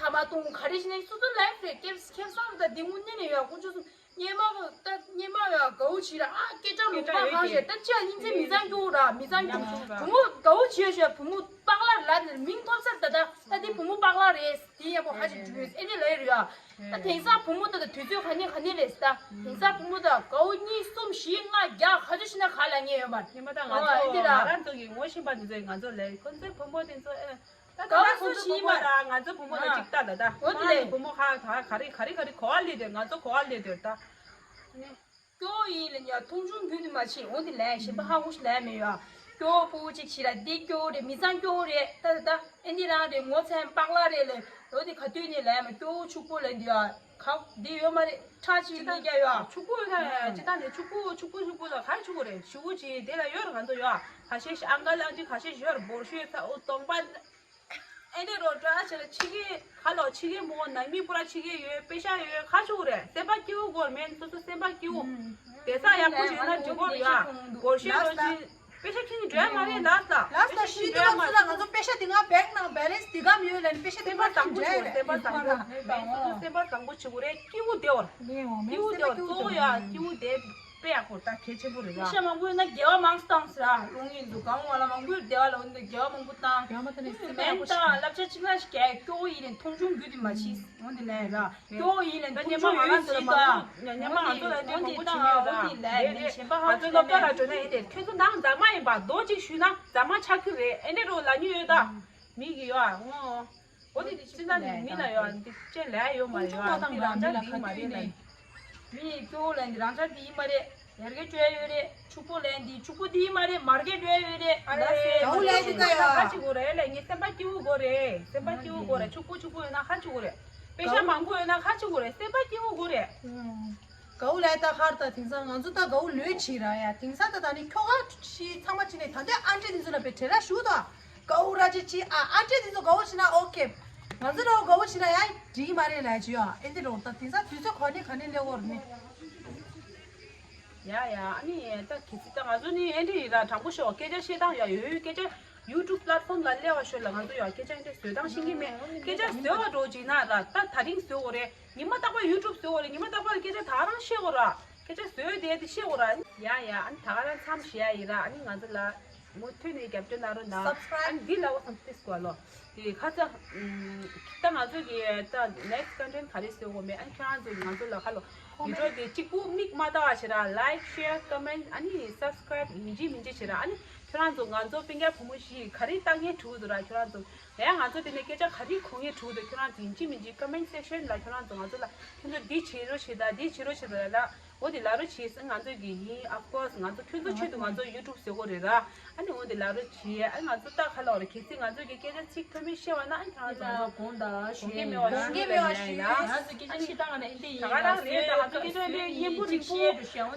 ཐ་མ་གཏོང་ག་རེ་བྱས་ནས་སོ་སོ་ལའིབ་རེད། ཁེ་ཁེ་བཟང་རེད། ད་དེ་དངོས་གནས་ནས་ཡོད་དཀོན་མཆོག་གསུམ། སྙེ་མ་ད་སྙེ་མ་ཡ་དགའ་བོ་བྱེད་ར། ཨ་སྐད་གྲགས་ལུང་པ་ཧང་ཞེས་ད་ཅི་ཡ་སྙིང་རྗེ་མི་ཚང་སྐྱོ་ར་མི་ཚང་སྐྱོ། བུ་མོ་དགའ་བོ་བྱེད་ཞེས་བུ་མོ་པག་ལ་ལ་ནི་མིང་ཐོབ་སར་ད་ད་ད་དེ་བུ་མོ་པག་ལ་རེད། དེ་ཡ་པོ་ཧ་ཅིག་འགྲུལ་ཨེ་ནི་ལ་ཡོད་ར། ད་དེང་སང་བུ་མོ་ད་ད་དུས་ཚོད་ག་ནས་ག་ནས་རེད་ད། དེང་སང་བུ་མོ་ད་དགའ་བོ་གཉིས་གསུམ་བཞི་ལྔ་བརྒྱ་ག་ཚོད་ཤི་ན་ག་ལ་ངེས་ཡོད་མ་རེད། ཉི་མ་ད་ང་ཨ་ཚོ་ཨེ་འདི་ར། ང་རང་ཚོ་གི་ངོ་ཤེས་པ་འདི་ཚོས་ང་ཚོ་ལས་ཁོ་ཚོའི་བུ་མོ་དེ་ཚོ་ཨེ། ད་ད་ལྟ་ཁོ་ཚོ་བུ་མོ་དང་ང་ཚོ་བུ་མོ་ལ་གཅིག་ལྟ་ད་ད། འོ་དེ་ལས་བུ་མོ་ཧ་ད་ག་རེ་ག་རེ་ག་རེ་གོ་བ་ལས་དེ་ང་ཚོ་གོ་བ་ལས་དེ་ད། སྐྱོ་ཡིན་ལ་ཉ་མཐོང་ཆུང་རྒྱུ་དེ་མ་བྱེད། འོ་དེ་ལས་གཞན་པ་ཧ་གོ་ཞིག་ལས་མེད་ཡ། སྐྱོ་པོ་གཅིག་བྱེད་ར་འདི་སྐྱོ་རེད་མི་ཚང་སྐྱོ་རེད་ད་ད་ད། ཨེ་འདི་རང་རེད་ངོ་ཚན་པག་ལ་རེད་ལས། འོ་དེ་ག་དུས་ནས་ལས་མ་སྐྱོ་ཕྱུག་པོ་ལས་འདི་ཡ་ག་འདི་ཡོད་མ་རེད་ཁྲག་ཅིག་ལས་རྒྱ་ཡ། ཕྱུག་པོ་ཡོད་ད་ཡ་ཅི་ད་ནས་ཕྱུག་པོ་ཕྱུག་པོ་ཕྱུག་པོ་ལ་ག་ཕྱུག་པོ་རེད་ཞུ་བོ་ཅི་དེ་ལ་ཡོད་ར་ང་ཚོ་ཡ་ཁ་ཤས་ཤ་ཨང་ཀལ་ཨང་ཅི་ཁ་ཤས་ཤོར་འབོར་ཤོད་ཚ་འོ་སྟོང་པ། ཨེ་འདྲས་རོ་འདྲ་ཆེ་ལ་ཕྱི་རྒྱལ་ཁ་ལོ་ཕྱི་རྒྱལ་མོ་ནང་མི་པུ་ར་ཕྱི་རྒྱལ་ཡོད་པེ་ཤ་ཡོད་ཁ་ཆུ་རེད་སེམས་པ་སྐྱིད་པོ་དགོས་མེད་སོ་སོ་སེམས་པ་སྐྱིད་པོ། དེ་ས་ཡག་པོ་བྱས་ན་འགྲིག་གོ་ཡ་སྒོར་གཞས་རོ་ཅི་པེ་ཤ་ཁྱིན་འགྲོ་ཡ་མ་རེད་ལ་ལ་ལ་པེ་ཤ་ས་ཁྱིན་ཤི་འགྲོ་ཡ་དུས་མ་སྐབས་སུ་ལ་ང་ཚོ་པེ་ཤ་དེ་ང་བེག་ནང་བེ་ལེན་སི་དེ་གམ་ཡོད་ལ་ནི་པེ་ཤ་དེ་སེམས་པ་ང་བེག་བཟང་པོ་བྱེད་དགོས་སེམས་པ་བཟང་པོ་མེད་སོ་སོ་སེམས་པ་བཟང་པོ་བྱེད་དགོས་རེད་སྐྱིད་པོ་བདེ་བར་སྐྱིད་པོ་བདེ་བར་གཙོ་བོ་ཡ་སྐྱིད་པོ་བདེ། དཔེ་ཡག་པོ་ད་གལ་ཆེན་པོ་རེད་ལ། ཤ་མང་པོ་ཡོད་ན་དགེ་བ་མང་སྟངས་ཟེར་ཨ་ལུང་ཡིན་འདུག་གང་བ་ལ་མང་པོ་ཡོད་བདེ་བ་ལ་འོན་ཏེ་དགེ་བ་མང་པོ་བཏང་། དགེ་བ་མང་པོ་བཏང་ནས་སེམས་པ་མེན་ཡག་པོ་བཏང་བསླབ་བྱ་གཅིག་ལ་ཞིག་རྒྱག་སྐྱོ་བོ་ཡིན་ནས་མཐོང་ཆུང་རྒྱུ་དེ་མ་བྱེད་འོན་ཏེ་ལན་ར་སྐྱོ་བོ་ཡིན་ནས་མཐོང་ཆུང་ཡོད་ཟིན་དང་ཉ་མ་ང་ཚོ་ལ་འདི་མང་པོ་བྱེད་ཉོས་ར་རེད་རེད་ང་ཚོ་སློབ་གྲྭ་ལ་འགྲོ་ན་ཡིན་ཏེ་ཁྱོད་ཚོ་ནང་འཛམ་མ་ཡིན་པ་རྡོ་གཅིག་ཞུས་ན་འཛམ་མ་ཆགས་ཀྱི་རེད་ཨེ་འདྲ་རོ་ལ་ཉོས་ཡོད་ད་མི་གི་ཡོད་ཨ་ངོ། འོ་དེ་དེ་སྤྱི་ཚང་གི་མི་ལ་ཡོད་འདི་ཅེ་ལས་ཡོད་མ་རེད་ཡོད་འདི་རང་ཅག་འདི་མ་རེད་ལ། མི་གཙོ་བོ་ལ་འདི་རང་ཅག་འདི་ཡིན་མ་རེད། ཡར་རྒྱས་བཅོས་ཡོད་རེད་ཕྱུག་པོ་ལ་འདི་ཕྱུག་པོ་འདི་ཡིན་མ་རེད་མར་རྒྱས་བཅོས་ཡོད་རེད་ཨ་རེ་ད་སེ་ད་འུ་ལས་འདི་ད་ཡ་ཧ་ཅི་གོ་རེད་ལས་ངས་སེམས་པ་སྐྱིད་པོ་གོ་རེད་སེམས་པ་སྐྱིད་པོ་གོ་རེད་ཕྱུག་པོ་ཕྱུག་པོ་ཡོད་ན་ཧ་ཅི་གོ་རེད་པེ་ཤ་མང་པོ་ཡོད་ན་ཧ་ཅི་གོ་རེད་སེམས་པ་སྐྱིད་པོ་གོ་རེད། གའུ་ལས་ད་ཧར་ད་དེང་སང་ང་ཚོ་ད་གའུ་ལོས་བྱེད་ར་ཡ་དེང་སང་ད་ད་ནི་ཁྱོ་ག་ཤི་ཚང་མ་ཅི་ནས་ད་འདོད་ཨ་འདྲེ་དེ་ཚོ་ལ་པའི་བྲེལ་ར་ཞུ་ད་གའུ་ར་ཅི་ཅི་ཨ་ཨ་འདྲེ་དེ་ཚོ་གའུ་བྱེད་ན་ཨོ་ཁེ་ང་ཚོ་ར་གའུ་བྱེད་ན་ཡ་འགྲིག་མ་རེད་ལ་ཅི་ཡ་ཨེ་འདི་རོ་ད་དེང་སང་དུས་ཚོད་ག་ནས་ག་ནས་སླེབས་འོར་ནི། ཡ་ཡ་ཨ་ནི་ད་གི་ཚི་ད་ང་ཚོ་ནི་ཨེ་འདྲེ་ཡིན་ར་དྲང་པོ་ཤོག་སྐད་ཆ་བཤད་སྟངས་ཡ་ཡོད་ཡོད་སྐད་ཆ་YouTube platform ལ་སླེབས་པ་ཤོད་ལ་ང་ཚོ་ཡ་སྐད་ཆ་ཨེ་འདྲེ་བཟོས་སྟངས་ཤེས་ཀྱི་མེད་སྐད་ཆ་བཟོས་པ་འགྲོ་ཅིག་ན་ར་ད་ད་རིང་བཟོས་འོ་རེད། ཉི་མ་རྟག་པར་ཡུ་ཊུབ་བཟོས་འོ་རེད། ཉི་མ་རྟག་པར་སྐད་ཆ་ད་རང་བཤད་འོ་ར། སྐད་ཆ་བཟོས་དེ་དེ་བཤད་འོ་ར། ཡ་ཡ་ཨ་ནི་ད་ག་རང་མཚམས་བཞག་ཡ་ཡིན་ར། ཨ་ནི་ང་ཚོ་ལ་མུ་མཐུད་ནས་རྒྱབ་སྐྱོར་གནང་རོགས་གནང་། Subscribe ཨ་ནི་འདི་ལ་འོ་སམ་ཏིས་གོ་ལོ། དེ་ཁ་ཚ་ད་ང་ཚོ་གི་ད་next content ག་རེ་བཟོ་དགོས་མེད། ཨ་ནི་ཁྱོད་རང་ཚོ་ང་ཚོ་ལ་ཁ་ལོ་བི་ཌི་ཡོ་དེ་གཅིག་པུ་མིག་མ་ལྟ་བ་བྱེད་ར། Like, share, comment ཨ་ནི་subscribe ཡིན་གཅིག་མིན་གཅིག་བྱེད་ར། ཨ་ནི་ཁྱོད་རང་ཚོ་ང་ཚོ་སྤུན་ཀྱག་བུ་མོ་བཞི་ག་རེ་ལྟ་ངན་འགྲོ་གི་འདུག་ར། ཁྱོད་རང་ཚོ། ཡང་ང་ཚོ་དེ་ནས་སྐད་ཆ་ག་རེ་གོ་ངེས་འགྲོ་འདུག་ཁྱོད་རང་ཚོ་ཡིན་གཅིག་མིན་གཅིག་comment section ལ་ཁྱོད་རང་ཚོ་ང་ཚོ་ལ་ཁྱོད་ཚོ་འདི་བྱེད་རོགས་བྱེད་དང་འདི་བྱེད་རོགས་བྱེད་དང་ལ་འོ་དེ་ལབ་རོགས་བྱེད་ཟེར་ང་ཚོ་གི་ཡིན། Of course ང་ཚོ་ཁྱོད་ཚོ་ཆེད་དུ་ང་ཚོ་ཡུ་ཊུབ་བཟོ་གོ་རེད་ར། ཨ་ནི་འོ་དེ་ལབ་རོགས་བྱེད། ཨ་ང་ཚོ་ལྟ་ཁ་ལོ་རེད། གལ་སྲིད་ང་ཚོ་གི་སྐད་ཆ་ཚིག་ཐོན་མི་ཤེས་པ་ན་ཨ་ཁྱོད་རང་ཚོ་ང་ཚོ་དགོངས་དག་ཞུ་ཡས་མེད་པ་ཞུ་ཡས་མེད་པ་ཞུ་ཡས། ང་ཚོ་སྐད་ཆ་བཤད་སྟངས་ནི་འདི་ཡིན་ད་ག་རང་རེད། ད་ང་ཚོ་སྐད་ཆ་འདི་སྙན་པོ་རིང་པོ་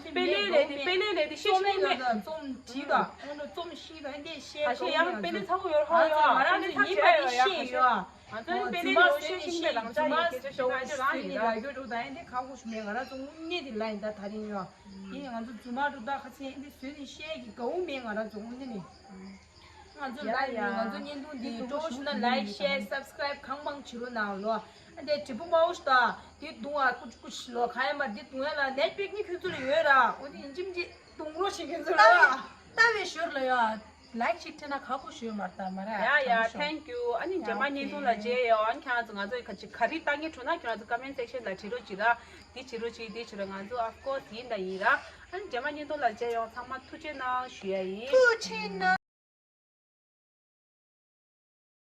དཔེ་ལས་ལས་དེ་དཔེ་ལས་ལས་དེ་བཤད་ཤེས་མེད། རྩོམ་བྲིས་དང་ཨ་ནི་རྩོམ་བྲིས་དང་ཨ་འདི་བཤད་ད་ཤེས་ཡང་དཔེ་ལས་ཚ་པོ་ཡོད་ཧ་ཡོད། ང་རང་ཚོ་ཡིན་པ་འདི་ཤེས་ཡོད། ང་ཚོ་ནི་དཔེ་ལས་ལོ་ཤེས་ཤིང་པའི་རང་ཅག་ཡིན། སྐད་ཆ་ཤེས་ན་ཅི་རང་ཡིན་ལ། ཡོད་འགྲོ་ད་ཡིན་དེ་ཁག་པོ་ཞིག་མེད། ང་རང་ཚོ་དངོས་གནས་དེ་ལ་ཡིན་ད་ད་རིང་ཡོད། དེ་ང་ཚོ་རྫུན་མ་འགྲོ་ད་ཁ་ཚན་འདི་བཟོས་ནས་བཤད་ཀྱི་དགའ་བོ་མེད། ང་རང་ཚོ་དངོས་གནས་ནི། ང་ཚོ་ལ་ཡིན། ང་ཚོ་བརྙན་ཐུང་འདི་སྤྲོ་པོ་ཞུ་ན་like, share, subscribe གང་མང་བྱེད་རོགས་གནང་ལོ། ཨ་འདི་དྲི་པོ་དམར་པོ་ཞིག་དང་དེ་བརྡུང་བ་ཀུ་ཅི་ཀུ་ཅི་ལོ་ག་ཡ་མ་འདི་བརྡུང་ཡ་ལ་ནད་པེག་ནི་ཁྱོད་ཚོ་ལ་ཡོད་ར། འོ་དེ་ཡིན་གཅིག་མིན་གཅིག་བརྡུང་རོགས་བྱེད། ཁྱོད་ཚོ་ལ་ལྟ་བའི་ཞོར་ལ་ཡ་like ཅིག་སྤྲད་ན་ཁག་པོ་ཞུ་ཡོད་མ་རེད་ད་མ་རེད། ཡ་ཡ་thank you། ཨ་ནི་རྗེས་མ་བརྙན་ཐུང་ལ་མཇལ་ཡོང་། ཨ་ནི་ཁྱེད་རང་ཚོ་ང་ཚོ་ག་ཅིག་ག་རེ་ལྟ་ངན་བྱུང་ན་ཁྱེད་རང་ཚོ་comment section ལ་བྲིས་རོགས་གྱིས་ར། འདི་བྱེད་རོགས་གྱིས་འདི་བྱེད་རོགས། ང་ཚོ་of course ཡིན་ད་ཡིན་ར། ཨ་ནི་རྗེས་མ་བརྙན་ཐུང་ལ་མཇལ་ཡོང་། ཚང་མ་ཐུགས་རྗེ་གནང་ཞུ་ཡ་ཡིན། ཐུགས་རྗེ་གནང་།